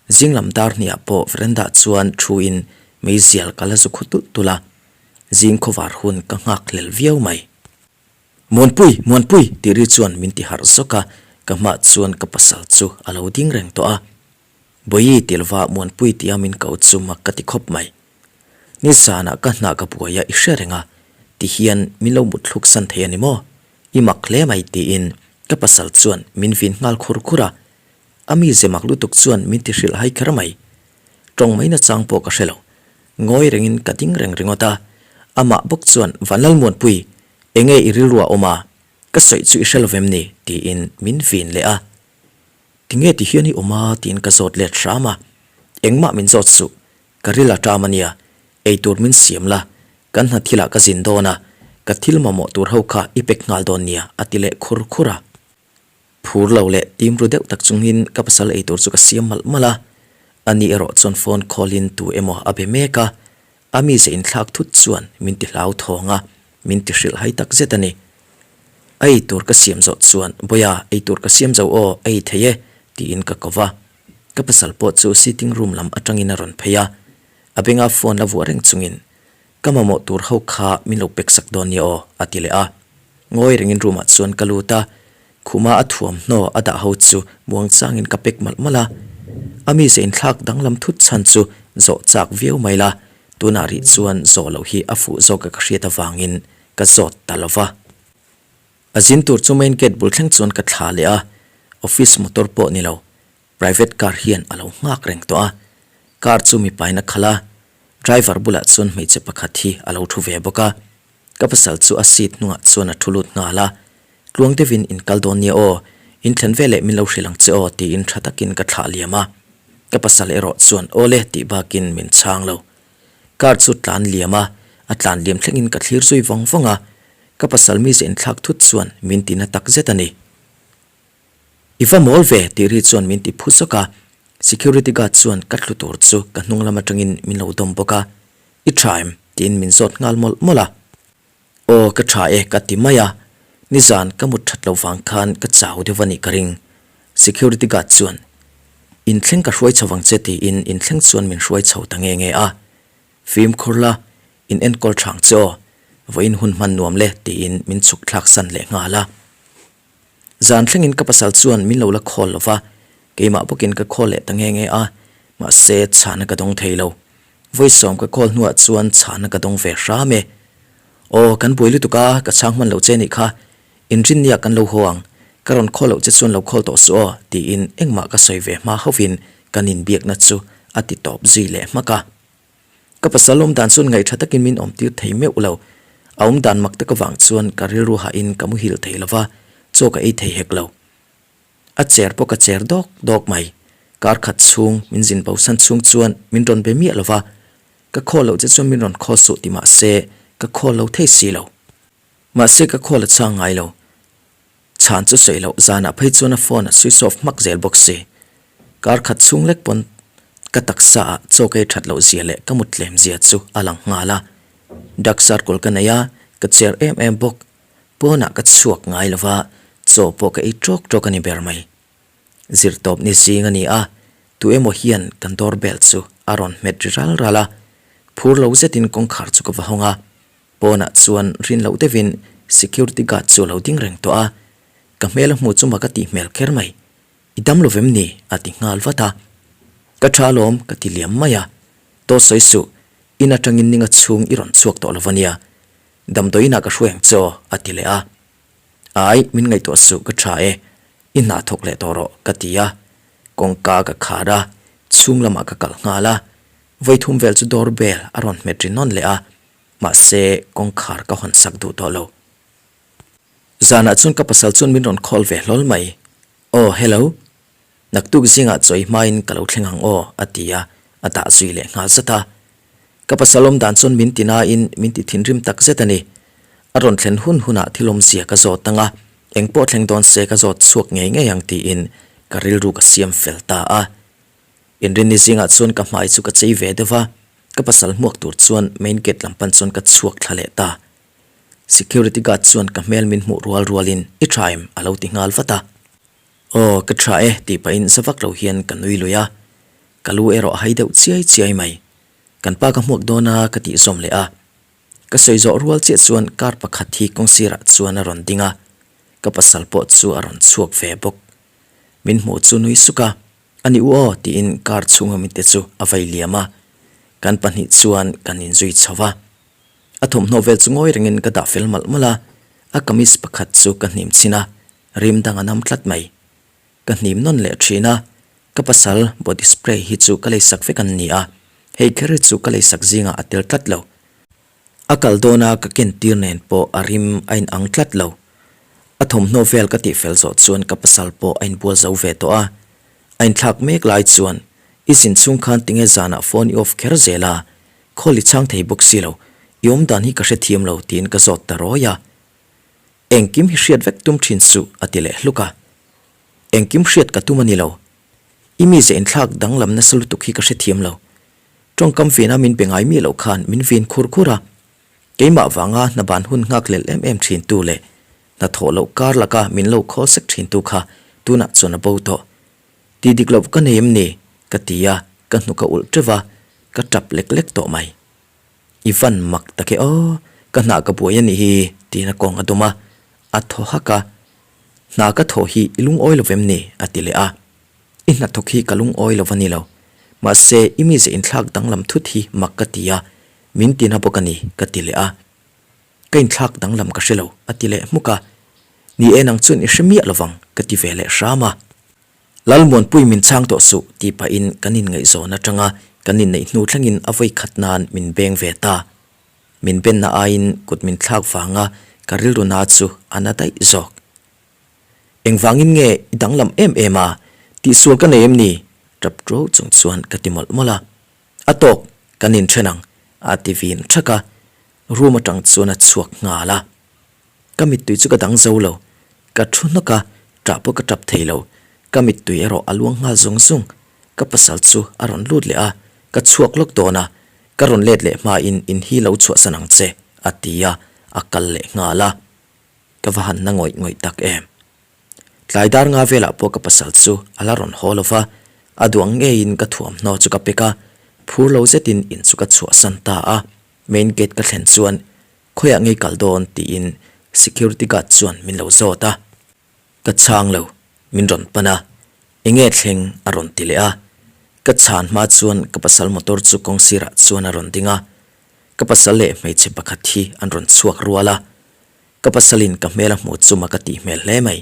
Zing lam dar hniah pawh veranda chuan thu in meizial ka la zu khu tulh tulh a, zing khawvar hun ka nghak hlel viau mai. Muanpui! Muanpui! tih ri chuan min ti harh zawk a, ka hmah chuan ka pasal chu a lo ding reng tawh a. Bawihi ti lova Muanpui tia min ko chu mak ka ti khawp mai. Nizanah ka hna ka buai a i hre reng a, ti hian min lo mut thluk san thei a ni maw? I mak hle mai tiin ka pasal chuan min vin nghal khur khur a. A mize mak lutuk chuan min ti hrilh hai kher mai. Tawng mai nachang pawh ka hre lo. Ngawi rengin ka ding reng ringawt a. Amah bawk chuan Vanlalmuanpui, enge i rilru a awm a? Ka sawi chu i hre lo vem ni? tiin min vin leh a. Tinge ti hian i awm a? tiin ka zawt let hram a. Engmah min zawt suh, ka ril a ṭam a nia, eitur min siam la, kan hna thilah ka zin dawn a, ka thil mamawh tur ho kha i pek nghal dawn nia a ti leh khur khur a. Phur lo leh tim ru deuh tak chungin ka pasal eitur chu ka siam malh malh a, ani erawh chuan phone call in tu emaw a be mek a, A mize inthlak thut chuan min ti hlau thawng a, min ti hrilh hai tak zet a ni. A ei tur ka siam zawh chuan, Bawia, ei tur ka siam zo aw, a ei thei e, tiin ka ko va. Ka pasal pawh chu sitting room lam atangin a rawn phei a, a benga phone la vuah reng chungin, Ka mamawh tur ho kha min lo pek sak dawn nia aw, a ti leh a. Ngawi rengin room ah chuan ka lut a, Khuma a thuamhnaw a dah ho chu muangchangin ka pek malh malh a. A mize inthlak danglam thut chhan chu zawh chak viau mai la, tunah rih chuan zawh loh hi a fuh zawk a ka hriat avangin ka zawt ta lo va. A zin tur chu main gate bul thleng chuan ka thla leh a, office motor pawh ni lo, private car hian a lo nghak reng tawh a. Car chu mipain a khalh a, driver bulah chuan hmeichhe pakhat hi a lo thu ve bawk a. Ka pasal chu a seat hnungah chuan a thu lut nghal a, Tluang deuhin in kal dawn nia aw, in thlen veleh min lo hrilh ang che aw tiin tha takin ka thlah liam a. Ka pasal erawh chuan aw le tih bakin min chhang lo. Car chu tlan liam a, a tlan liam thlengin ka thlir zui vawng vawng a, ka pasal mize inthlak thut chuan min ti na tak zet a ni. I va mawl ve tih ri chuan min ti phu zawk a, security guard chuan ka thlu tur chu ka hnung lam atangin min lo dawm bawk a, I tha em? tiin min zawt nghal mawlh mawlh a. Aw ka tha e ka ti mai a, nizan ka mut that loh vang khan ka chau deuh a nih ka ring. Security guard chuan Inthleng ka hruai chho vang che tiin inthleng chuan min hruai chho ta nge nge a. Fimkhur la, in enkawl thang che aw. Vawiin hun hman nuam le tiin min chhuk thlak san leh nghal a. Zan thlengin ka pasal chuan min lo la khawl lo va, keimah bawkin ka khawl leh ta nge nge a, mahse chhahna ka dawng thei lo. Vawi sawm ka khawl hnuah chuan chhahna ka dawng ve hram e. Aw, kan buai lutuk a, ka chhang hman lo che nih kha. Inrinnia kan lo haw ang, ka rawn khawl loh che chuan lo khawl tawh suh aw, tiin engmah ka sawi ve hma hovin kan inbiakna chu a ti tawp zui leh hmak a. Ka pasal awm dan chuan ngaihṭha takin min awmtir thei meuh lo. A awm dan mak tak avang chuan ka rilru hahin ka muhil thei lo va, chaw ka ei thei hek lo. A cher pawh ka cher dawk dawk mai. Kar khat chhung min zin bosan chhung chuan min rawn be miah lo va, ka khawl loh che chuan min rawn khawl suh ti mah se ka khawl lo thei si lo. Mahse ka khawl a chhang ngai lo. Chhan chu sawi loh zanah phei chuan a phone a switch off hmak zel bawk si. Kar khat chhung lek pawn ka taksa ah chaw ka ei that loh zia leh ka mut tlem zia chu a lang nghal a. Dark circle ka nei a, ka cher em em bawk. Pawnah ka chhuak ngai lo va, chaw pawh ka ei tawk tawk a ni ber mai. Zirtawp ni zing a ni a, tu emaw hian kan doorbell chu a rawn hmet ri ral ral a. Phur lo zetin kawngkhar chu ka va hawng a. Pawnah chuan rin loh deuhin security guard chu a lo ding reng tawh a, ka hmel a hmuh chu mak a tih hmel kher mai. I dam lo vem ni? a ti nghal vat a. Ka tha alawm ka ti liam mai a. Taw sawi suh, in atangin ninga chhung i rawn chhuak tawh lo va nia. Damdawiinah ka hruai ang che aw a ti leh a. Ai, min ngaihtuah suh ka tha e, i hna thawk leh tawh rawh ka ti a. Kawngka ka khar a, chhung lamah ka kal nghal a. Vawithum vel chu door bell a rawn hmet ri nawn leh a. Mahse, kawngkhar ka hawn sak duh tawh lo. Zanah chuan ka pasal chuan min rawn call ve hlawl mai. Aw, hello. Naktuk zingah chawi hmain ka lo thleng ang aw, a ti a, a dah zui leh nghal zat a. Ka pasal awm dan chuan min ti nain min ti thinrim tak zet a ni. A rawn thlen hun hunah thil awmzia ka zawt ang a, eng pawh thleng dawn se ka zawt chhuak ngei ngei ang tiin ka rilru ka siam fel ta a. Inrinni zingah chuan ka hmai chu ka chei ve deuh va, ka pasal hmuak tur chuan main gate lam pan chuan ka chhuak thla leh ta. Security guard chuan ka hmel min hmuh rual rualin I tha em? a lo ti nghal vat a. Aw, ka tha e tih pahin za vak lo hian ka nui lui a. Ka lu erawh a hai deuh chiai chiai mai. Kan pa ka hmuak dawn a ka tih zawm leh a. Ka sawi zawh rual chiah chuan car pakhat hi kawngsirah chuan a rawn ding a, ka pasal pawh chu a rawn chhuak ve bawk. Min hmuh chu nui suk a. A ni u aw tiin car chhunga mite chu a vei liam a, kan pahnih chuan kan inzui chho va. A thawmhnaw vel chu ngawi rengin ka dah fel malh malh a, a kamis pakhat chu ka hnim chhin a, rim dang a nam tlat mai. Ka hnim nawn leh thin a, ka pasal body spray hi chu ka leisak vek an ni a, hei kher hi chu ka leisak zingah a tel tlat lo. A kal dawna ka ken tir nen pawh a rim a inang tlat lo. A thawmhnaw vel ka tihfel zawh chuan ka pasal pawh a inbual zo ve tawh a. A inthlak mek lai chuan, I zin chhung khan tinge zanah phone i off kher zel a, call i chhang thei bawk si lo, i awmdan hi ka hrethiam lo tiin ka zawt ta rawi a. Engkim hi hriat vek tum thin suh a ti leh hluk a. Engkim hriat ka tum a ni lo. I mize inthlak danglam nasa lutuk hi ka hrethiam lo. Tawngkam vina min be ngai miah loh khan min vin khur khur a, keimah vanga hna ban hun nghak lel em em thin tu leh hna thawh loh kar laka min lo khawl sek thin tu kha tunah chuan a bo tawh. Ti dik loh ka nei em ni? ka ti a, ka hnuk a ulh teuh va, ka tap lek lek tawh mai. I van mak tak e aw, ka hna ka buai a nih hi tiin a kawng a dawm a, a thaw hak a, Hna ka thawh hi i lungawi lo vem ni? a ti leh a. I hnathawk hi ka lungawi lo va ni lo. Mahse, i mize inthlak danglam thut hi mak ka ti a, min tina bawk a ni, ka ti leh a. Ka inthlak danglam ka hre lo, a ti leh hmuk a. Ni e, nang chuan i hre miah lovang, ka ti ve leh hram a. Lalmuanpui min chhang tawh suh, tih pahin kan inngaihzawn atanga kan inneih hnu thlengin a vawi khat nan min beng ve ta. Min benna aiin kut min thlak vanga ka rilru na chu a na daih zawk. Engvangin nge i danglam em em a, tihsual ka nei em ni? Tap ṭuau chung chuan ka ti mawlh mawlh a. A tawk, kan inthen ang, a ti vin ṭhak a, room aṭang chuan a chhuak nghal a. Ka mittui chu ka dang zo lo, ka ṭhu hnawk a, ṭah pawh ka ṭap thei lo, ka mittui erawh a luang nghal zung zung. Ka pasal chu a rawn lut leh a, ka chhuak lawk dawn a, ka rawn let leh hmain in hi lo chhuahsan ang che, a ti a, a kal leh nghal a. Ka va han na ngawih ngawih tak em. Tlai dar nga velah pawh ka pasal chu a la rawn haw lo va, a duang ngeiin ka thuamhnaw chu ka pek a, phur lo zetin in chu ka chhuahsan ta a, main gate ka thlen chuan. Khawiah ngei kal dawn? tiin security guard chuan min lo zawt a. Ka chhang lo, min rawn pan a, enge thleng a rawn ti leh a. Ka chhan hma chuan ka pasal motor chu kawng sirah chuan a rawn ding a, ka pasal leh hmeichhe pakhat hi an rawn chhuak rual a. Ka pasalin ka hmel a hmuh chu ma ka tih hmel hle mai.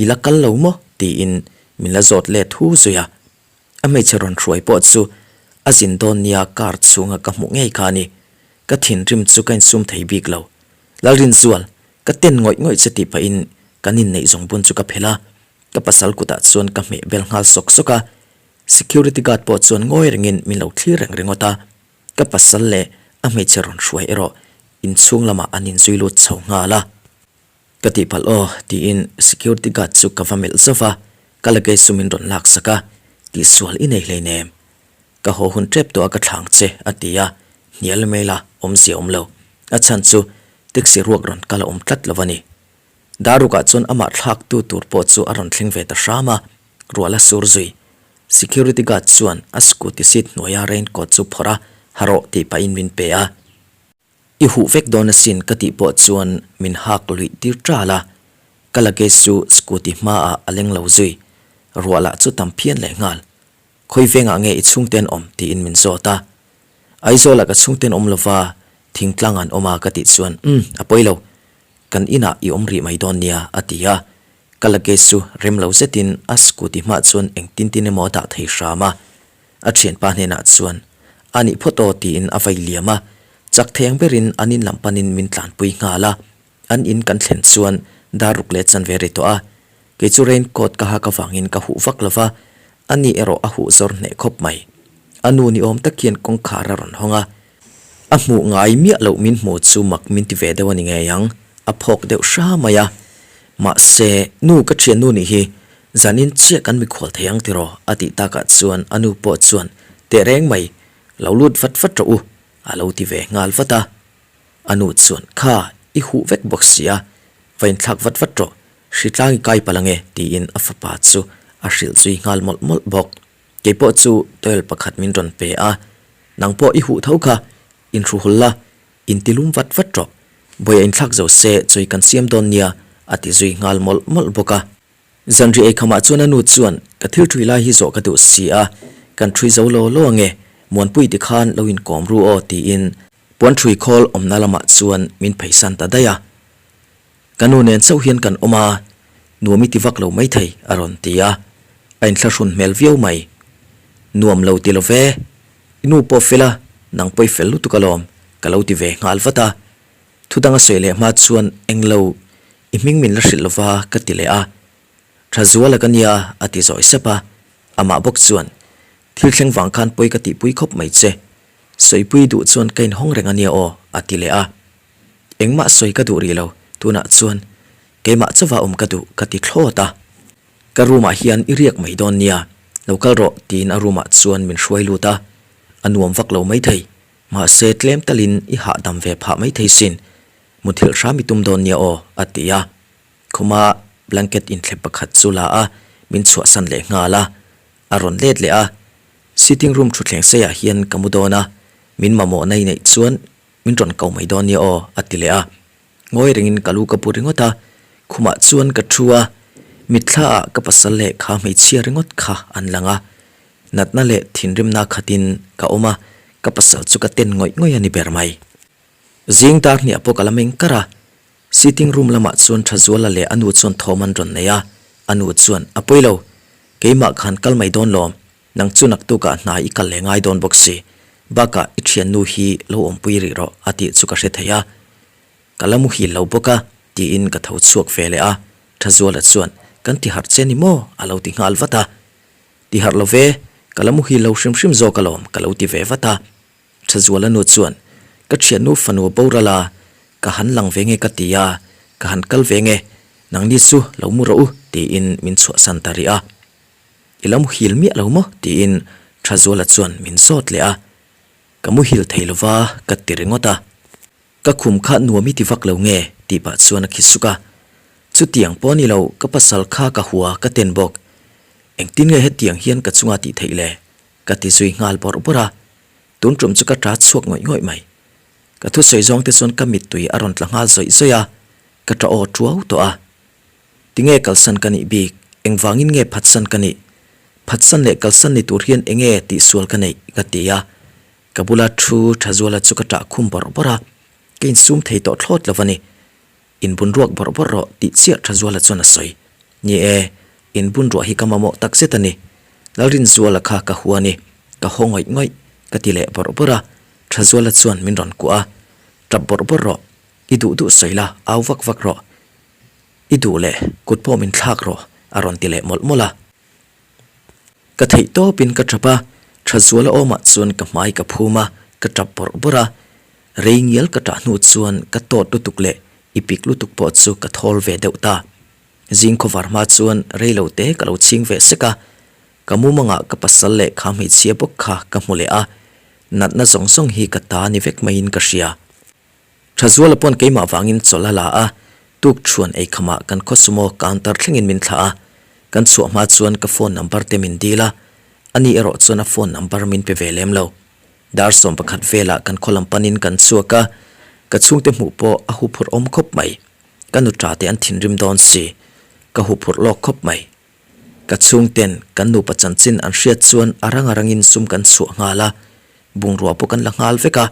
I la kal lo maw? tiin min la zawt let hu zui a. A hmeichhe rawn hruai pawh chu a zin dawn nia car chhunga ka hmuh ngei kha a ni. Ka thinrim chu ka insum thei bik lo. Lalrinzual, ka ten ngawih ngawih che tih pahin kan inneih zawng bun chu ka phelh a, ka pasal kutah chuan ka hmeh bel nghal sawk sawk a. Security guard pawh chuan ngawi rengin min lo thlir reng ringawt a. Ka pasal leh a hmeichhe rawn hruai erawh inchhung lamah an inzui lut chho nghal a. Ka tihpalh aw, tiin security guard chu ka va melh zauh va, ka luggage chu min rawn laksak a, tihsual i nei hleinem. Ka haw hun tep tawh a ka thlang che, a ti a, hnial mai la, awmzia awm lo. A chhan chu taxi ruak rawn kal a awm tlat lo a ni. Darukah chuan amah thlaktu tur pawh chu a rawn thleng ve ta hram a, ruah la sur zui. Security guard chuan a scooty seat hnuaia raincoat chu phawrh a, ha rawh tih pahin min pe a. I huh vek dawn asin ka tih pawh chuan min hak luih tir ṭal a, ka luggage chu scooty hmaah a leng lo zui, ruah lah chu tam phian leh nghal. Khawi vengah nge i chhungte an awm tiin min zawt a. Aizawlah ka chhungte an awm lova, thingtlang an awm a ka tih chuan umm a pawi lo, kan inah i awm rih mai dawn nia a ti a, ka luggage chu rem lo zetin a scooty hmaah chuan engtin tin emaw a dah thei hram a. A thianpa hnenah chuan, A nih phawt aw tiin a vai liam a, chak theng berin an in lam panin min tlanpui nghal a. An in kan thlen chuan dar ruk leh chanve ri tawh a. Kei chu rain coat ka hak avangin ka huh vak lo va, a ni erawh a huh zawr hneh khawp mai. A nu ni awm tak hian kawngkhar a rawn hawng a. A hmuh ngai miah loh min hmu chu mak min ti ve deuh a ni ngei ang, a phawk deuh hra mai a. Mahse, nu ka thiannu nih hi zanin chiah kan mikhual thei ang tiraw? a tih takah chuan a nu pawh chuan teh reng mai, lo lut vat vat rawh u, a lo ti ve nghal vat a. A nu chuan, Kha, i huh vek bawk si a, va inthlak vat vat rawh, hritlang i kai palh ange, tiin a fapa chu a hrilh zui nghal mawlh mawlh bawk. Kei pawh chu towel pakhat min rawn pe a, Nang pawh i huh tho kha, inhruhul la, intilum vat vat rawh. Bawiha inthlak zo se chawi kan siam dawn nia, a ti zui nghal mawlh mawlh bawk a. Zanri eikhamah chuan a nu chuan, Ka thil ṭhui lai hi zawh ka duh si a, kan ṭhui zo law law ange, Muanpui tikhan lo inkawm ru aw, tiin puan ṭhui khawl awmna lamah chuan min pheisan ta daih a. Ka nu nen chauh hian kan awm a, nuam i ti vak lo maithei, a rawn ti a. A inthlahrun hmel viau mai. Nuam lo ti lo ve, i nu pawh fel a, nang pawh i fel lutuk alawm, ka lo ti ve nghal vat a. Thudang a sawi leh hma chuan englo i hming min la hrilh lova ka ti leh a. Thazuala ka nia, a ti zawi sep a. Amah bawk chuan, Thil thleng vang khan pawi ka tihpui khawp mai che. Sawipui duh chuan ka inhawng reng a nia aw, a ti leh a. Engmah sawi ka duh rih lo, tunah chuan keimah chauha awm ka duh ka ti thlawt a. Ka room ah hian i riak mai dawn nia, lo kal rawh tiin a room ah chuan min hruai lut a, a nuam vak lo maithei, mahse tlem talin i hahdam ve phah maithei sin, muthilh hram i tum dawn nia aw a ti a. Khuma blanket inthlep pakhat chu la a, min chhuahsan leh nghal a, a rawn let leh a, sitting room thutthleng seiah hian ka mu dawn a, min mamawhna i neih chuan Min rawn ko mai dawn nia aw, a ti leh a. Ngawi rengin ka lu ka bu ringawt a, khumah chuan ka thu a, mitthlaah ka pasal leh kha hmeichhia ringawt kha an lang a. Natna leh thinrimna khatin ka awm a, ka pasal chu ka ten ngawih ngawih a ni ber mai. Zing dar hniah pawh ka la meng kar a, sitting room lamah chuan Thazuala leh a nu chuan thawm an rawn nei a, a nu chuan, A pawi lo, keimah khan kal mai dawn lawm, Nang chu naktukah hna i kal leh ngai dawn bawk si, bakah i thiannu hi lo awmpui rih rawh a tih chu ka hre thei a. Ka la muhil lo bawk a, tiin ka tho chhuak ve leh a, Thazuala chuan, Kan ti harh che ni maw? a lo ti nghal vat a. Ti harh lo ve, ka la muhil lo hrim hrim zawk alawm ka lo ti ve vat a. Thazuala nu chuan, Ka thiannu fanu boral a, ka han lang ve nge ka ti a, ka han kal ve nge, nangni chu lo mu rawh u tiin min chhuahsan ta rih a. I la muhil miah lo maw? tiin Thazuala chuan min zawt leh a. Ka muhil thei lova ka ti ringawt a. Ka khum kha nuam i ti vak lo nge? tih pah chuan a khi suk a. Chutiang pawh ni lo, ka pasal kha ka hua ka ten bawk. Engtin nge hetiang hian ka chunga tih theih le? ka ti zui nghal bawrh bawrh a. Tun tum chu ka ta chhuak ngawih ngawih mai. Ka thusawi zawng te chuan ka mittui a rawn tla nghal zawih zawih a, ka ṭah aw ṭuau tawh a. Tinge kalsan ka nih bik? Engvangin nge phatsan ka nih? Phatsan leh kalsan ni tur hian enge tihsual ka neih? ka ti a. Ka bula thu Thazuala chu ka ṭah khum bawrh bawrh a, ka insum thei tawh thlawt lo a ni. Inbun ruak bawrh bawrh rawh tih chiah Thazuala chuan a sawi. Ni e, inbun ruah hi ka mamawh tak zet a ni. Lalrinzuala kha ka hua ni, ka haw ngawih ngawih, ka ti leh bawrh bawrh a. Thazuala chuan min rawn kuah a, Tap bawrh bawrh rawh, i duh duh sawi la, au vak vak rawh. I duh leh kut pawh min thlak rawh, a rawn ti leh mawlh mawlh a. Ka theih tawpin ka tap a, Thazuala awmah chuan ka hmai ka phum a, ka tap bawrh bawrh a. Rei ngial ka tah hnu chuan ka tawt lutuk leh i pik lutuk pawh chu ka thawl ve deuh ta. Zing khawvar hma chuan rei lo te ka lo chhing ve sek a, ka mumangah ka pasal leh kha hmeichhia bawk kha ka hmu leh a, natna zawng zawng hi ka ta ni vek maiin ka hria. Thazuala pawn keimah vangin chawlh a la a, tuk chhuan ei khamah kan khaw sumo counter thlengin min thlah a, kan chhuah hma chuan ka phone number te min dil a, ani erawh chuan a phone number min pe ve lem lo. Dar 11 velah kan khaw lam panin kan chhuak a, ka chhungte hmuh pawh a huphurh awm khawp mai. Ka nuṭa te an thinrim dawn si, ka huphurh lawk khawp mai. Ka chhungten kan nupa chanchin an hriat chuan a rang a rangin sum kan chhuah nghal a, bungrua pawh kan la nghal vek a,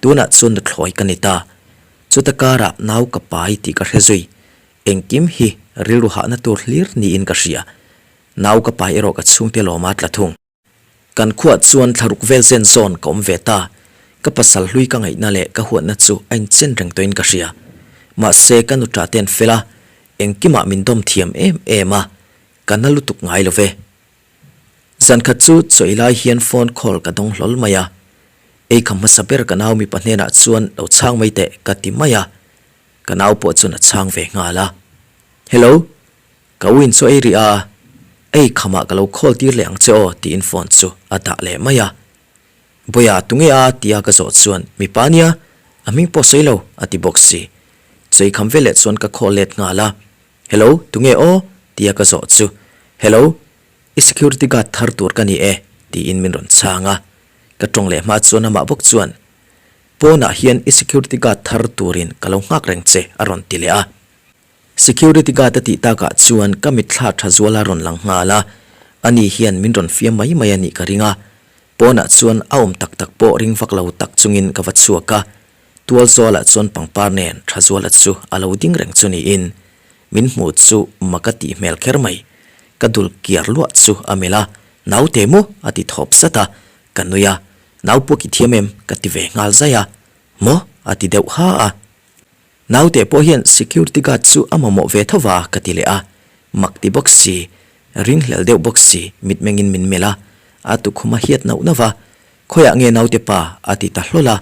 tunah chuan nuthlawi ka ni ta. Chuta karah nau ka pai tih ka hre zui, engkim hi rilru hahna tur hlir niin ka hria. Nau ka pai erawh ka chhungte lawma tla thung. Kan khuah chuan thlaruk vel zen zawn ka awm ve ta. Ka pasal hlui ka ngaihna leh ka huatna chu a inchen reng tawhin ka hria. Mahse ka nuṭa te an fel a, engkimah min dawm thiam em em a, ka na lutuk ngai lo ve. Zankhat chu chawi lai hian phone call ka dawng hlawl mai a. Ei kha hmasa ber ka nau mipa hnenah chuan lo chhang mai teh ka ti mai a. Ka nau pawh chuan a chhang ve nghal a. Hello! Ka u in chu ei rih a, ei khamah ka lo call tir leh ang che aw tiin phone chu a dah leh mai a. Bawiha tunge a tia ka zawh chuan mipa nia, a hming pawh sawi lo a ti bawk si. Chawi kham veleh chuan ka call let nghal a, Hello, tunge aw tia ka zawh chu Hello, i security guard thar tur ka ni e tiin min rawn chhang a. Ka tawng leh hma chuan amah bawk chuan Pawnah hian i security guard thar turin ka lo nghak reng che a rawn ti leh a. Security guard a tih takah chuan ka mitthla tha zual a rawn lang nghal a, ani hian min rawn fiam mai mai a nih ka ring a. Pawnah chuan a awm tak tak pawh ring vak lo tak chungin ka va chhuak a, tual zualah chuan pangpar nen tha zuala chu a lo ding reng chu niin min hmu chu mak a tih hmel kher mai. Ka dul kiar luah chu a melh a, Naute maw? a ti thawp zat a, ka nui a, Nau pawh ki thiam em? ka ti ve nghal zai a, Maw? a ti deuh ha a. Naute pawh hian security guard chu a mamawh ve tho va ka ti leh a, mak ti bawk si, ringhlel deuh bawk si mitmengin min melh a, a tukhum a hiat nauh nauh va, Khawiah nge naute pa? a ti ta hlawl a,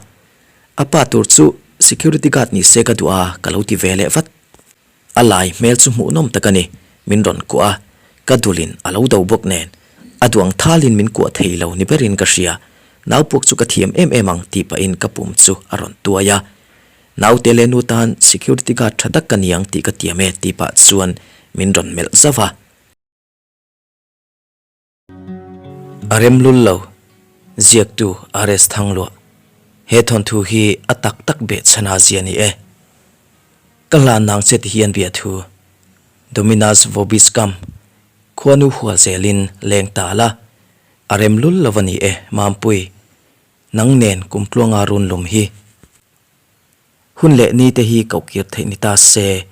a pa tur chu security guard ni se ka duh a ka lo ti ve leh vat. A lai hmel chu hmuhnawm tak a ni, min rawn kuah a, ka dulin a lo do bawk nen, a duang thalin min kuah thei lo ni berin ka hria, naupuak chu ka thiam em em ang tih pahin ka pum chu a rawn tuai a, Naute leh nu tan security guard tha tak ka ni ang tih ka tiam e tih pah chuan min rawn melh zauh a. A rem lul lo, ziaktu RS Thangluah. He thawnthu hi a tak tak beh chhan a zia ni e. Ka hlan nang che ti hian bia thu. Dominus vobiscum, khuanu hual zelin leng ta la, a rem lul lo a ni e Mampui. Nang nen kumtluanga run lum hi. Hun leh ni te hi koh kir theih ni ta se,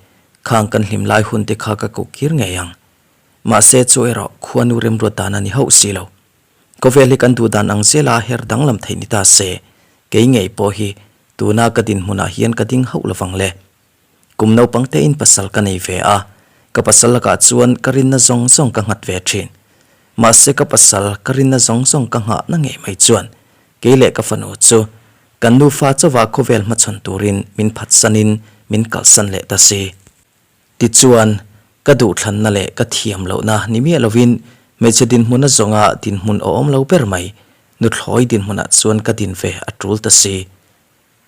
khang kan hlim lai hun te kha ka koh kir ngei ang. Mahse chu erawh khuanu remruat dan a ni hauh si lo. Khawvel hi kan duh dan ang zela her danglam theih ni ta se, kei ngei pawh hi tuna ka dinhmunah hian ka ding hauh lovang le. Kum naupang tein pasal ka nei ve a, ka pasal lakah chuan ka rinna zawng zawng ka nghat ve thin. Mahse ka pasal ka rinna zawng zawng ka nghahna ngei mai chuan kei leh ka fanu chu kan nufa chauha khawvel hmachhawn turin min phatsanin min kalsan leh ta si. Tichuan, ka duhthlanna leh ka thiam lohna ni miah lovin hmeichhe dinhmuna zawnga dinhmun awm lo ber mai, nuthlawi dinhmunah chuan ka din ve a tul ta si.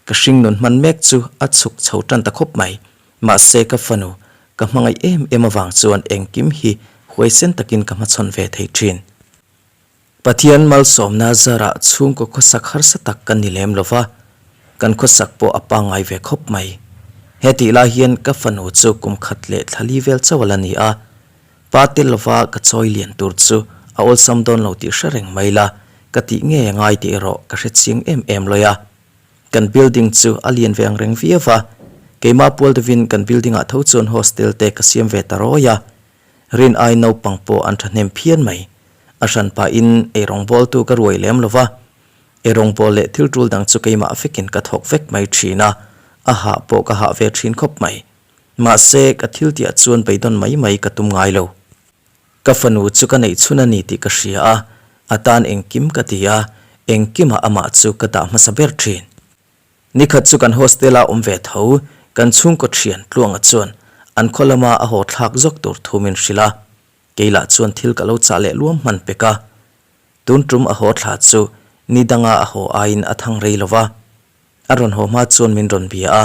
Ka hringnun hman mek chu a chhuk chho tan ta khawp mai. Mahse ka fanu, ka hmangaih em em avang chuan engkim hi huaisen takin ka hmachhawn ve thei thin. Pathian malsawmna zarah chhungkaw khawsak harsa tak ka ni lem lova. Kan khawsak pawh a pangngai ve khawp mai. Hetih lai hian ka fanu chu kum khat leh thla li vel chauh a la ni a. Pa tel lova ka chawi lian tur chu a awlsam dawn lo tih hre reng mai la, ka tih ngei a ngai tih erawh ka hre chiang em em lawi a. Kan building chu a lian ve ang reng viau va, keimah pual deuhin kan building ah tho chuan hostel te ka siam ve ta rawi a. Rin ai naupang pawh an thahnem phian mai. A hran pahin eirawng bawltu ka ruai lem lo va, Eirawngbawl leh thil tul dang chu keimah vekin ka thawk vek mai thin a, a hah pawh ka hah ve thin khawp mai. Mahse, ka thil tihah chuan beidawn mai mai ka tum ngai lo. Ka fanu chu ka neih chhun a ni tih ka hria a, a tan engkim ka ti a, engkimah amah chu ka dah hmasa ber thin. Nikhat chu kan hostel-a awm ve tho, kan chhungkaw thian Tluanga chuan an khaw lama a haw thlak zawk tur thu min hrilh a, kei lah chuan thil ka lo chah leh luam hman pek a. Tun tum a haw thla chu ni danga a haw aiin a thang rei lo va, a rawn haw hma chuan min rawn bia a.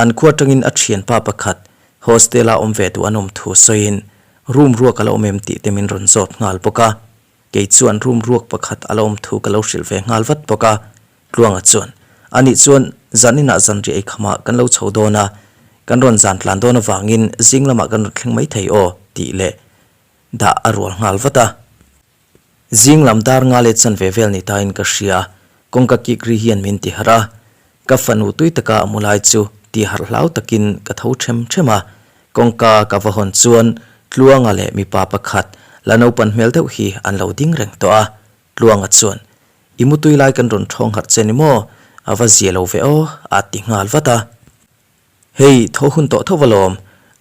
An khua atangin a thianpa pakhat hostel-a awm ve duh an awm thu sawiin room ruak a la awm em tih te min rawn zawt nghal bawk a. Kei chuan room ruak pakhat a la awm thu ka lo hrilh ve nghal vat bawk a. Tluanga chuan, Anih chuan zan inah zanriah ei khamah kan lo chho dawn a, kan rawn zan tlan dawn avangin zing lamah kan rawn thleng maithei aw tih leh dah a rual nghal vat a. Zing lam dar nga leh chanve vel ni tain ka hria, kawngka kik ri hian min ti harh a. Ka fanu tui taka a mu lai chu ti harh hlau takin ka tho them them a. Kawngka ka va hawn chuan Tluanga leh mipa pakhat la naupan hmel deuh hi an lo ding reng tawh a. Tluanga chuan, I mu tui lai kan rawn thawng harh che ni maw? A va zia lo ve aw, a ti nghal vat a. Hei, tho hun tawh tho va lawm,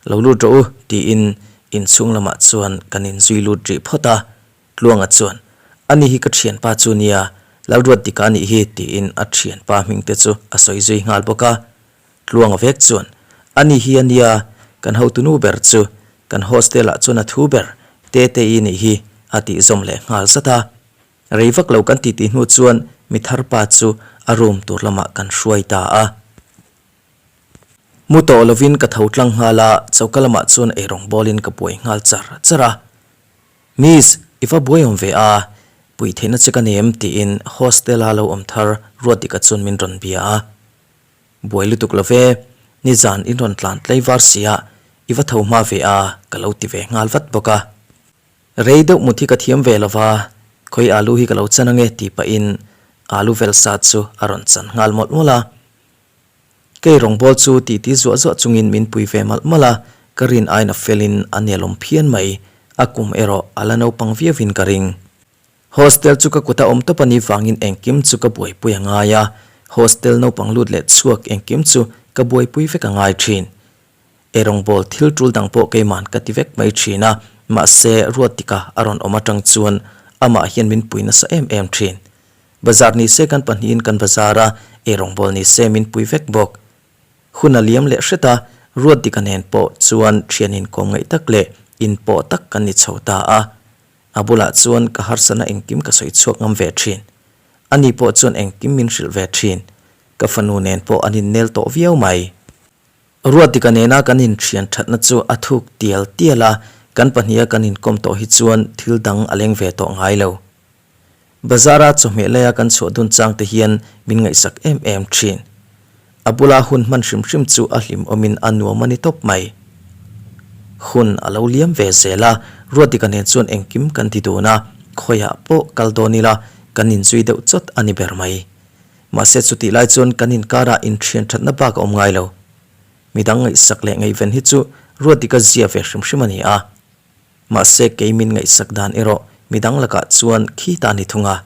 lo lut rawh u, tiin inchhung lamah chuan kan inzui lut rih phawt a. Tluanga chuan, Ani hi ka thianpa chu nia, Lalruat dika anih hi, tiin a thianpa hming te chu a sawi zui nghal bawk a. Tluanga vek chuan, Ani hi a nia, kan hotunu ber chu, kan hostel ah chuan a thu ber, Tete-i nih hi, a tih zawm leh nghal zat a. Rei vak lo kan titi hnu chuan mi tharpa chu a room tur lamah kan hruai ta a. Mu tawh lovin ka tho tlang nghal a, choka lamah chuan eirawng bawlin ka buai nghal char char a. Miss, i va buai awm ve a, pui theihna che ka nei em tiin hostel-a lo awm thar Ruatdika chuan min rawn bia a. Buai lutuk lo ve, nizan in rawn tlan tlei var sia, i va tho hma ve a, ka lo ti ve nghal vat bawk a. Rei deuh mut hi ka thiam ve lo va, khawi alu hi ka lo chan ange tih pahin alu vel sa chu a rawn chan nghal mawlh mawlh a. Kei rawngbâwl chu titi zuah zuah chungin min pui ve malh malh a, ka rin aiin a felin a nelawm phian mai, a kum erawh a la naupang viauin ka ring. Hostel chu ka kuta awm tawp a nih vangin engkim chu ka buaipui a ngai a, hostel naupang lut leh chhuak engkim chu ka buaipui vek a ngai thin. Ei rawngbâwl thil tul dang pawh keima'n ka ti vek mai thin a, mahse Ruatdika a rawn awm atang chuan amah hian min pui nasa em em thin. Bazar ni se kan pahnihin kan bazar a, ei rawngbâwl ni se min pui vek bawk. Hun a liam leh hret a, Ruatdika nen pawh chuan thian inkawm ngaih tak leh inpawh tak kan ni chho ta a. A bulah chuan ka harsatna engkim ka sawi chhuak ngam ve thin. Ani pawh chuan engkim min hrilh ve thin. Ka fanu nen pawh an innel tawh viau mai. Ruatdika nena kan inthian thatna chu a thuk tial tial a, kan pahniha kan inkawm tawh hi chuan thil dang a leng ve tawh ngai lo. Bazar-a chawhmeh laia kan chhuah dun chang te hian min ngaihsak em em thin. A bula hun hman hrim hrim chu a hlim awmin a nuam a ni tawp mai. Hun a lo liam ve zel a, Ruatdika nen chuan engkim kan ti dun a, khawiah pawh kal dawn ila kan inzui deuh chawt a ni ber mai. Mahse chutih lai chuan kan inkarah inthian thatna bak a awm ngai lo. Midang ngaihsak leh ngaihven hi chu Ruatdika zia ve hrim hrim a ni a. Mahse kei min ngaihsak dan erawh midang lakah chuan khi ta ni thung a.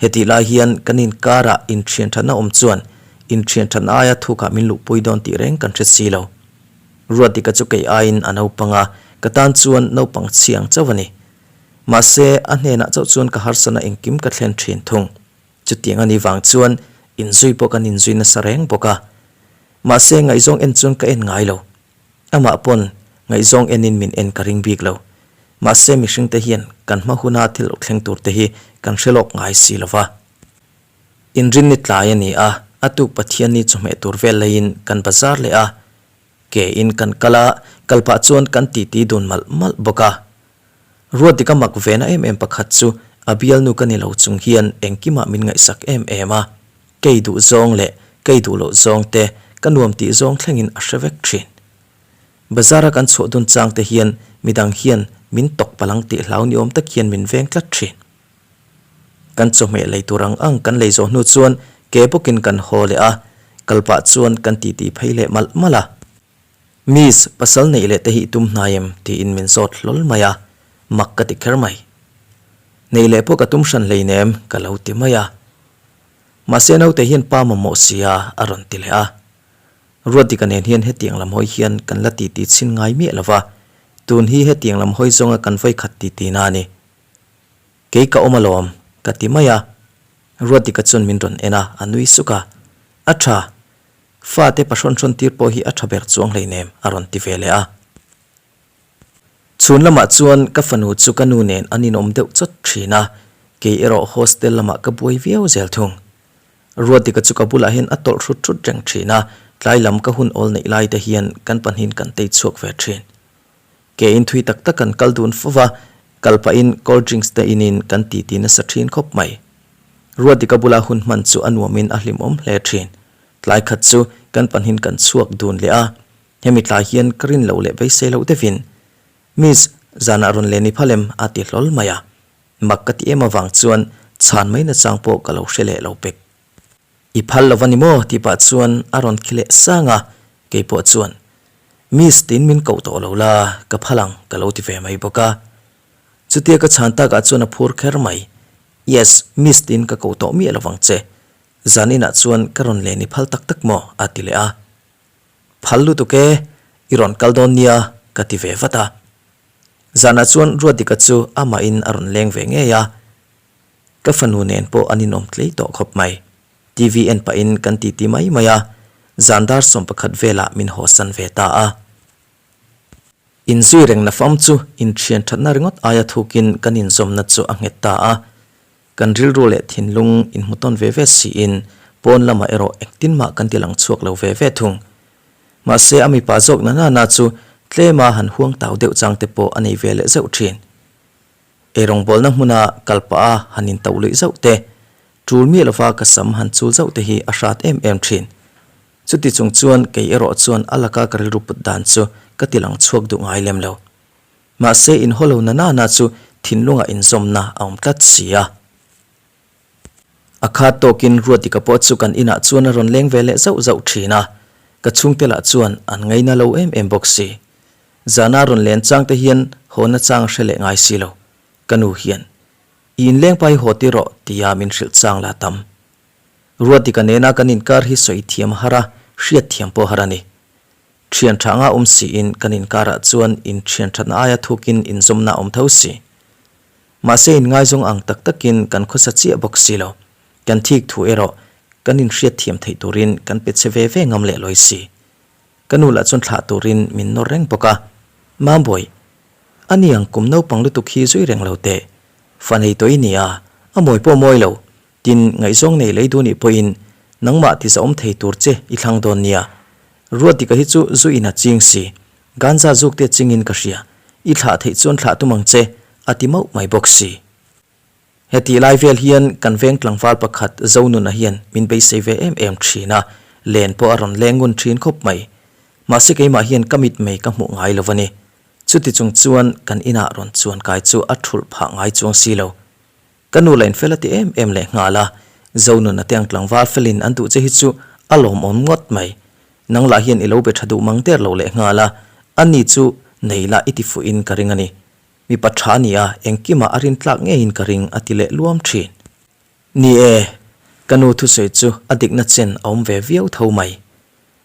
Hetih lai hian kan inkarah inthian thatna awm chuan inthian thatna aia thukah min luhpui dawn tih reng kan hre si lo. Ruatdika chu kei aiin a naupang a, ka tan chuan naupang chhiang chauh a ni. Mahse a hnenah chauh chuan ka harsatna engkim ka thlen thin thung. Chutiang a nih vang chuan inzui pawh kan inzui nasa reng bawk a. Mahse ngaihzawng en chuan ka en ngai lo. Amah pawn ngaihzawng enin min en ka ring bik lo. Mahse mihringte hian kan hma huna thil lo thleng tur te hi kan hre lawk ngai si lo va. Inrinni tlai a ni a, a tuk Pathianni chawhmeh tur vel leiin kan bazar leh a. Ke in kan kal a, kal pah chuan kan titi dun malh malh bawk a. Ruatdik a mak ve na em em pakhat chu a bialnu ka ni lo chung hian engkimah min ngaihsak em em a. Kei duhzawng leh. Ka ei duh loh zawng te, ka nuam tih zawng thlengin a hre vek thin. Bazar a kan chhuah dun chang te hian midang hian min tawk palang tih hlau ni awm tak hian min veng tlat thin. Kan chawhmeh lei tur ang ang kan lei zawh hnu chuan ke bawkin kan haw leh a, kal pah chuan kan titi phei leh malh malh a. Miss, pasal neih leh te hi i tum hnai em? tiin min zawt hlawl mai a, mak ka ti kher mai. Neih leh pawh ka tum hran hleinem ka lo ti mai a. Mahse naute hian pa mamawh sia a rawn ti leh a. Ruatdika nen hian hetiang lam hawi hian kan la titi chhin ngai miah lo va, tun hi hetiang lam hawi zawnga kan vawikhat titi na a ni. Kei ka awm alawm, ka ti mai a. Ruatdika chuan min rawn en a, a nui suk a. A tha, fate pahrawn hrawn tir pawh hi a tha ber chuang hleinem, a rawn ti ve leh a. Chhun lamah chuan ka fanu chu ka nu nen an inawm deuh chawt thin a, kei erawh hostel lamah ka buai viau zel thung. Ruatdika chu ka bulah hian a tawlh hrut hrut reng thin a, tlai lam ka hun awl neih lai te hian kan pahnihin kan tei chhuak ve thin. Ke in thui tak tak kan kal dun fo va, kal pahin cold drinks te inin kan titi nasa thin khawp mai. Ruatdika bula hun hman chu a nuamin a hlimawm hle thin. Tlai khat chu kan pahnihin kan chhuak dun leh a, Hemi tlai hian ka rin loh leh beisei loh deuhin, Miss, zanah rawn len i phal em? a ti hlawl mai a. Mak ka ti em avang chuan chhan mai nachang pawh ka lo hre leh lo pek. I phal lo va ni maw? tih pah chuan a rawn khi leh sang a, kei pawh chuan, Miss tiin min koh tawh lo la, ka phal ang ka lo ti ve mai bawk a. Chutia ka chhan takah chuan a phur kher mai, Yes, Miss tiin ka koh tawh miah lovang che. Zan inah chuan ka rawn len i phal tak tak maw? a ti leh a. Phal lutuk e, i rawn kal dawn nia ka ti ve vat a. Zanah chuan Ruatdika chu amahin a rawn leng ve ngei a, ka fanu nen pawh an inawm tlei tawh khawp mai. TV en pahin kan titi mai mai a, zan dar 11 velah min hawsan ve ta a. Inzui reng nafam chu inthian thatna ringawt aia thukin kan inzawmna chu a nghet ta a. Kan rilru leh thinlung inhmu tawn ve ve siin pawn lamah erawh engtin mah kan ti lang chhuak lo ve ve thung. Mahse a mipa zawk na na na chu tlema han huang tau deuh chang te pawh a nei ve leh zeuh thin. Eirawngbawlna hmuna kal pah a han intauh luih zauh te, tul miah lova ka sam han chul zauh te hi a hrat em em thin. Chuti chung chuan kei erawh chuan a laka ka rilru put dan chu ka ti lang chhuak duh ngai lem lo. Mahse inhaw lo na na na chu thinlungah inzawmna a awm tlat si a. A khat tawkin Ruatika pawh chu kan inah chuan a rawn leng ve leh zauh zauh thin a, ka chhungte lah chuan an ngaina lo em em bawk si. Zana rawn len chang te hian haw na chang a hre leh ngai si lo. Ka nu hian, I inleng pa hi haw tir rawh tia min hrilh chang la tam. Ruatika nena kan inkar hi sawi thiam a har a, hriat thiam pawh a har a ni. Thian tha anga awm siin kan inkarah chuan in thian thatna aia thukin inzawmna a awm tho si. Mahse inngaizawng ang tak takin kan khawsa chiah bawk si lo. Kan thik thu erawh kan inhriat thiam theih turin kan pe che ve ve ngam leh lawi si. Ka nu lah chuan thlah turin min nawr reng bawk a. Mambawi, a ni ang kum naupang lutuk hi zui reng lo teh. Fa nei tawh i nia, a mawi pawh mawi lo. Tin, ngaihzawng nei lei duh nih pawhin nangmah ti zahawm thei tur che i thlang dawn nia. Ruatdika hi chu zu in a ching si. Ganja zuk te chingin ka hria. I thlah theih chuan thlah tum ang che, a ti mauh mai bawk si. Hetih lai vel hian kan veng tlangval pakhat Zonuna hian min beisei ve em em thin a, len pawh a rawn leng ngun thin khawp mai. Mahse keimah hian ka mit mei ka hmuh ngai lo a ni. Chuti chung chuan kan inah rawn chuan kai chu a thulh phah ngai chuang si lo. Ka nu la infel a ti em em leh nghal a, Zonun a te ang tlangval felin an duh che hi chu a lawmawm ngawt mai. Nang lah hian i lo be tha duh mang der lo leh nghal a, a ni chu nei lah i ti fuhin ka ring a ni. Mipa tha a ni a, engkimah a rin tlak ngeiin ka ring a ti leh luam thin. Ni e, ka nu thusawi chu a dikna chen a awm ve viau tho mai.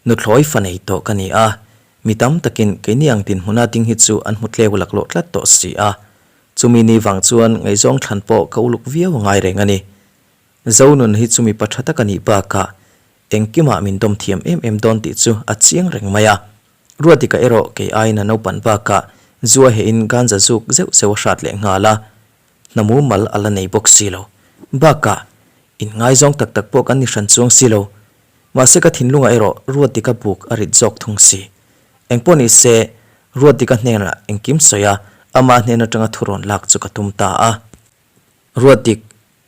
Nuthlawi fa nei tawh ka ni a, mi tam takin keini ang dinhmuna ding hi chu an hmu tleu laklawh tlat tawh si a, Chumi ni vang chuan ngaihzawng thlan pawh ka uluk viau a ngai reng a ni. Zonun hi chu mipa tha tak a nih bakah engkimah min dawm thiam em em dawn tih chu a chiang reng mai a. Ruatdika erawh kei aiin a naupan bakah zua hehin ganja zuk zeuh zeuh a hrat leh nghal a, hna mumal a la nei bawk si lo. Bakah inngaizawng tak tak pawh kan ni hran chuang si lo. Mahse ka thinlungah erawh Ruatdika buk a rit zawk thung si. Engpawh ni se, Ruatdika hnenah engkim sawi a, ama hnen atanga thurawn lak chu ka tum ta a. Ruatdik,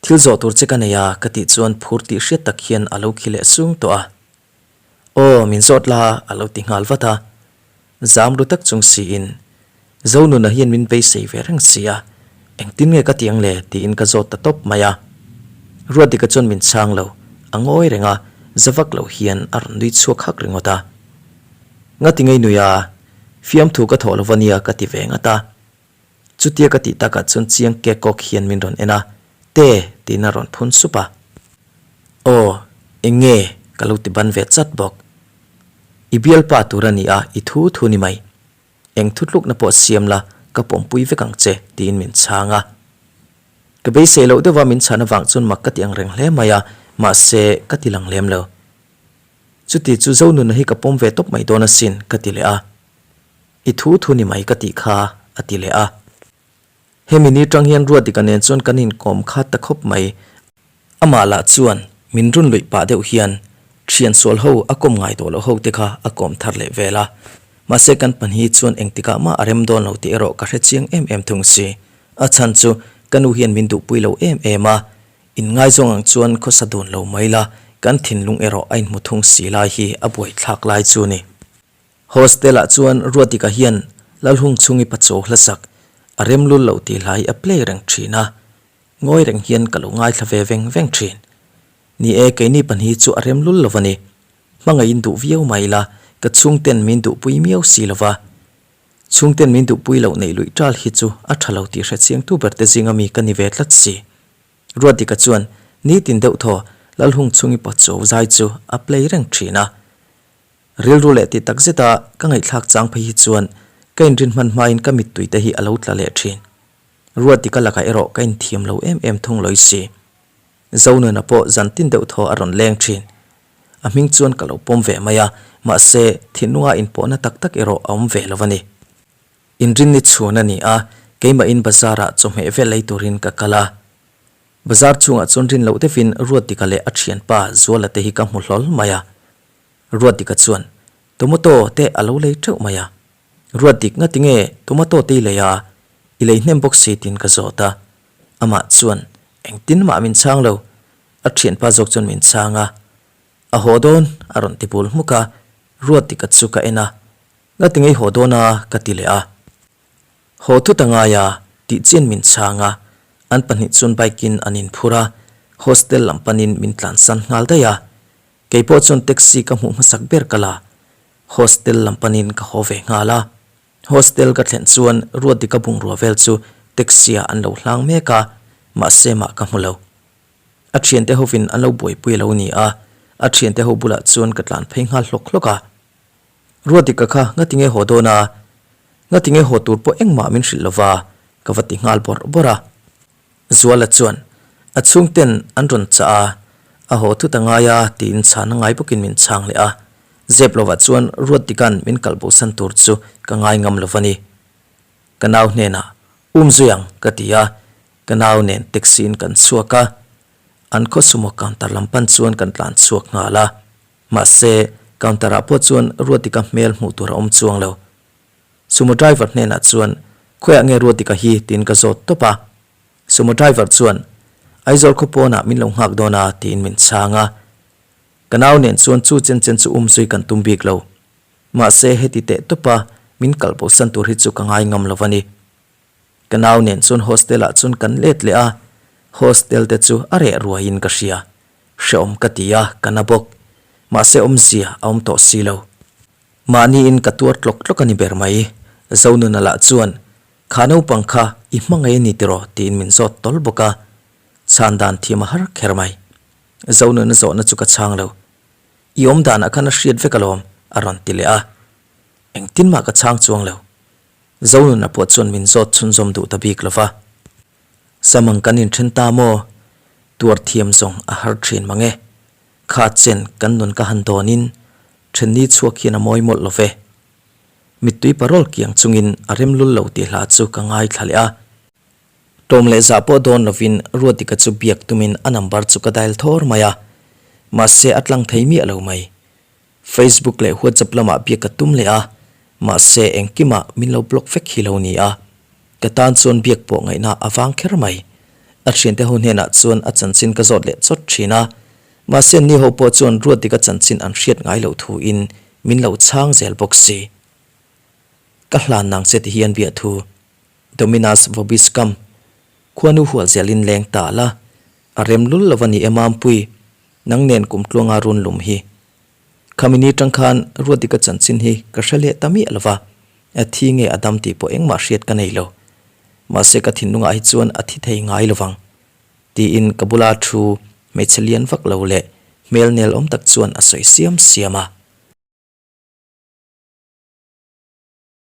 thil zawh tur che ka nei a, ka tih chuan phur tih hriat tak hian a lo khi leh sung tawh a. Aw, min zawt la, a lo ti nghal vat a. Zam ru tak chung siin, Zonuna hian min beisei ve reng si a, engtin nge ka ti ang le? tiin ka zawt ta tawp mai a. Ruatdika chuan min chhang lo, a ngawi reng a, za vak lo hian a rawn nui chhuak hak ringawt a. Ngati ngei nui a, fiamthu ka thawh lo va nia ka ti ve ngat a. Chutia ka tih takah chuan chiang kek kawk hian min rawn en a, Te! tiin a rawn phun sup a. Aw, eng nge? ka lo ti ban ve chat bawk. I bialpa tur a ni a, i thu thu ni mai. Eng thutlukna pawh siam la, ka pawmpui vek ang che, tiin min chhang a. Ka beisei loh deuha min chhan avang chuan mak ka ti ang reng hle mai a, mahse, ka ti lang lem lo. Chuti chu Zonuna hi ka pawm ve tawp mai dawn asin, ka ti leh a. I thu thu ni mai ka tih kha, a ti leh a. Hemi ni tang hian Ruatdika nen chuan kan inkawm khat ta khawp mai. Amah lah chuan min run luih pah deuh hian thian sual ho a kawm ngai tawh loh ho te kha a kawm thar leh vel a. Mahse kan pahnih chuan engtikah mah a rem dawn lo tih erawh ka hre chiang em em thung si. A chhan chu ka nu hian min duhpui lo em em a, inngaizawng ang chuan khawsa dun lo mai la, kan thinlung erawh a inhmu thung si lai hi a buaithlak lai chu ni. Hostel-ah chuan Ruatika hian Lalhung chhungi pachaw hlasak a rem lul loh tih hlai a play reng thin a, ngawi reng hian ka lo ngaithla ve veng veng thin. Ni e, keini pahnih chu a rem lul lo a ni. Hmangaihin duh viau mai ila, ka chhungten min duhpui miau si lo va. Chhungten min duhpui loh neih luih ṭal hi chu a ṭha lo tih hrechiangtu berte zinga mi ka ni ve tlat si. Ruatdika chuan nitin deuh thaw Lalhung chhungi pachaw zai chu a play reng thin a. Rilru leh tih tak zeta ka ngaihthlak chang phei hi chuan ka inrin hman hmain ka mittui te hi a lo tla leh thin. Ruatdika lakah erawh ka inthiam lo em em thung lawi si. Zonuna pawh zan tin deuh thaw a rawn leng thin. A hming chuan ka lo pawm ve mai a, mahse thinlunga inpawhna tak tak erawh a awm ve lo a ni. Inrinni chhun a ni a, keimahin bazar-ah chawhmeh vel lei turin ka kal a. Bazar chhungah chuan rin loh deuhin Ruatdika leh a thianpa Zuala te hi ka hmu hlawl mai a. Ruatdika chuan tomato te a lo lei teuh mai a. Ruatdik nga tinge tomato te i lei a, i lei hnem bawk si tiin ka zawt a. Amah chuan engtin mah min chhang lo, a thianpa zawk chuan min chhang a. A haw dawn a rawn ti bul hmuk a, Ruatdika chu ka en a. Nga tinge i haw dawn a ka ti leh a. Haw thut a ngai a tih chian min chhang a, an pahnih chuan bike in an inphur a, hostel lam panin min tlansan nghal daih a. Kei pawh chuan taxi ka hmuh hmasak ber ka la, hostel lam panin ka haw ve nghal a. Hostel ka thlen chuan Ruatdika bungrua vel chu taxi ah an lo hlang mek a, mahse mah ka hmu lo. A thiante hovin an lo buaipui a lo ni a, a thiante ho bulah chuan ka tlan phei nghal hlawk hlawk a. Ruatdika kha ngatinge haw dawn a, ngatinge haw tur pawh engmah min hrilh lova ka va ti nghal bawrh bawrh a. Zuala chuan, A chhungten an rawn chah a, a haw thut a ngai a, tiin chhan a ngai bawkin min chhang leh a. Zep lovah chuan Ruatdika'n min kalh bosan tur chu ka ngai ngam lo va ni. Ka nau hnenah, Um zui ang, ka ti a. Ka nau nen taxi in kan chhuak a. An khaw sumo counter lam pan chuan kan tlan chhuak nghal a. Mahse, counter ah pawh chuan Ruatdika hmel hmuh tur a awm chuang lo. Sumo driver hnenah chuan, Khawiah nge Ruatdika hi? tiin ka zawt tawp a. Sumo driver chuan, Aizawl khaw pawnah min lo nghak dawn a, tiin min chhang a. Ka nau nen chuan chu chen chen chu um zui kan tum bik lo. Mahse, heti teh tawpa min kalh bosan tur hi chu ka ngai ngam lo a ni. Ka nau nen chuan hostel ah chuan kan let leh a, hostel te chu a reh ruaiin ka hria. Hreawm ka ti a, ka na bawk. Mahse awmzia a awm tawh si lo. Mahniin ka tuar tlawk tlawk a ni ber mai. Zonuna lah chuan, Kha naupang kha i hmangaih a ni tiraw? tiin min zawt tawl bawk a. Chhan dan thiam a har kher mai. Zonuna zawhna chu ka chhang lo. I awm danah khan a hriat vek alawm, a rawn ti leh a. Engtin mah ka chhang chuang lo. Zonuna pawh chuan min zawt chhunzawm duh ta bik lo va. Samang kan inthen ta maw? Tuar thiam zawng a har thin mang e. Kha chen kan nun ka han dawnin thenni chhuak hian a mawi mawlh lo ve. Mittui parawl kiang chungin a rem lul lo tih hla chu ka ngaithla leh a. Tlawm leh zah pawh dawn lovin Ruatdika chu biak tumin a number chu ka dial thawr mai a, mahse a tlang thei miah lo mai. Facebook leh WhatsApp lamah biak ka tum leh a, mahse engkimah min lo block vek hi lo ni a. Ka tan chuan biak pawh ngaihna a vang kher mai. A thiante ho hnenah chuan a chanchin ka zawt leh chawt thin a. Mahse anni ho pawh chuan Ruatdika chanchin an hriat ngai loh thu in min lo chhang zel bawk si. Ka hlan nang che ti hian biah thu Dominus vobiscum khuanu hual zel in leng ta la, a rem lul lo a ni e Mampui, nang nen kum tluanga run lum hi. Khamini tang khan Ruatdika chanchin hi ka hre leh ta miah lo va, a thi nge a dam tih pawh engmah hriat ka nei lo. Mahse ka thinlungah hi chuan a thi thei ngai lo vang. Tiin ka bula thu hmeichhe lian vak lo leh hmel nel awm tak chuan a sawi siam siam a.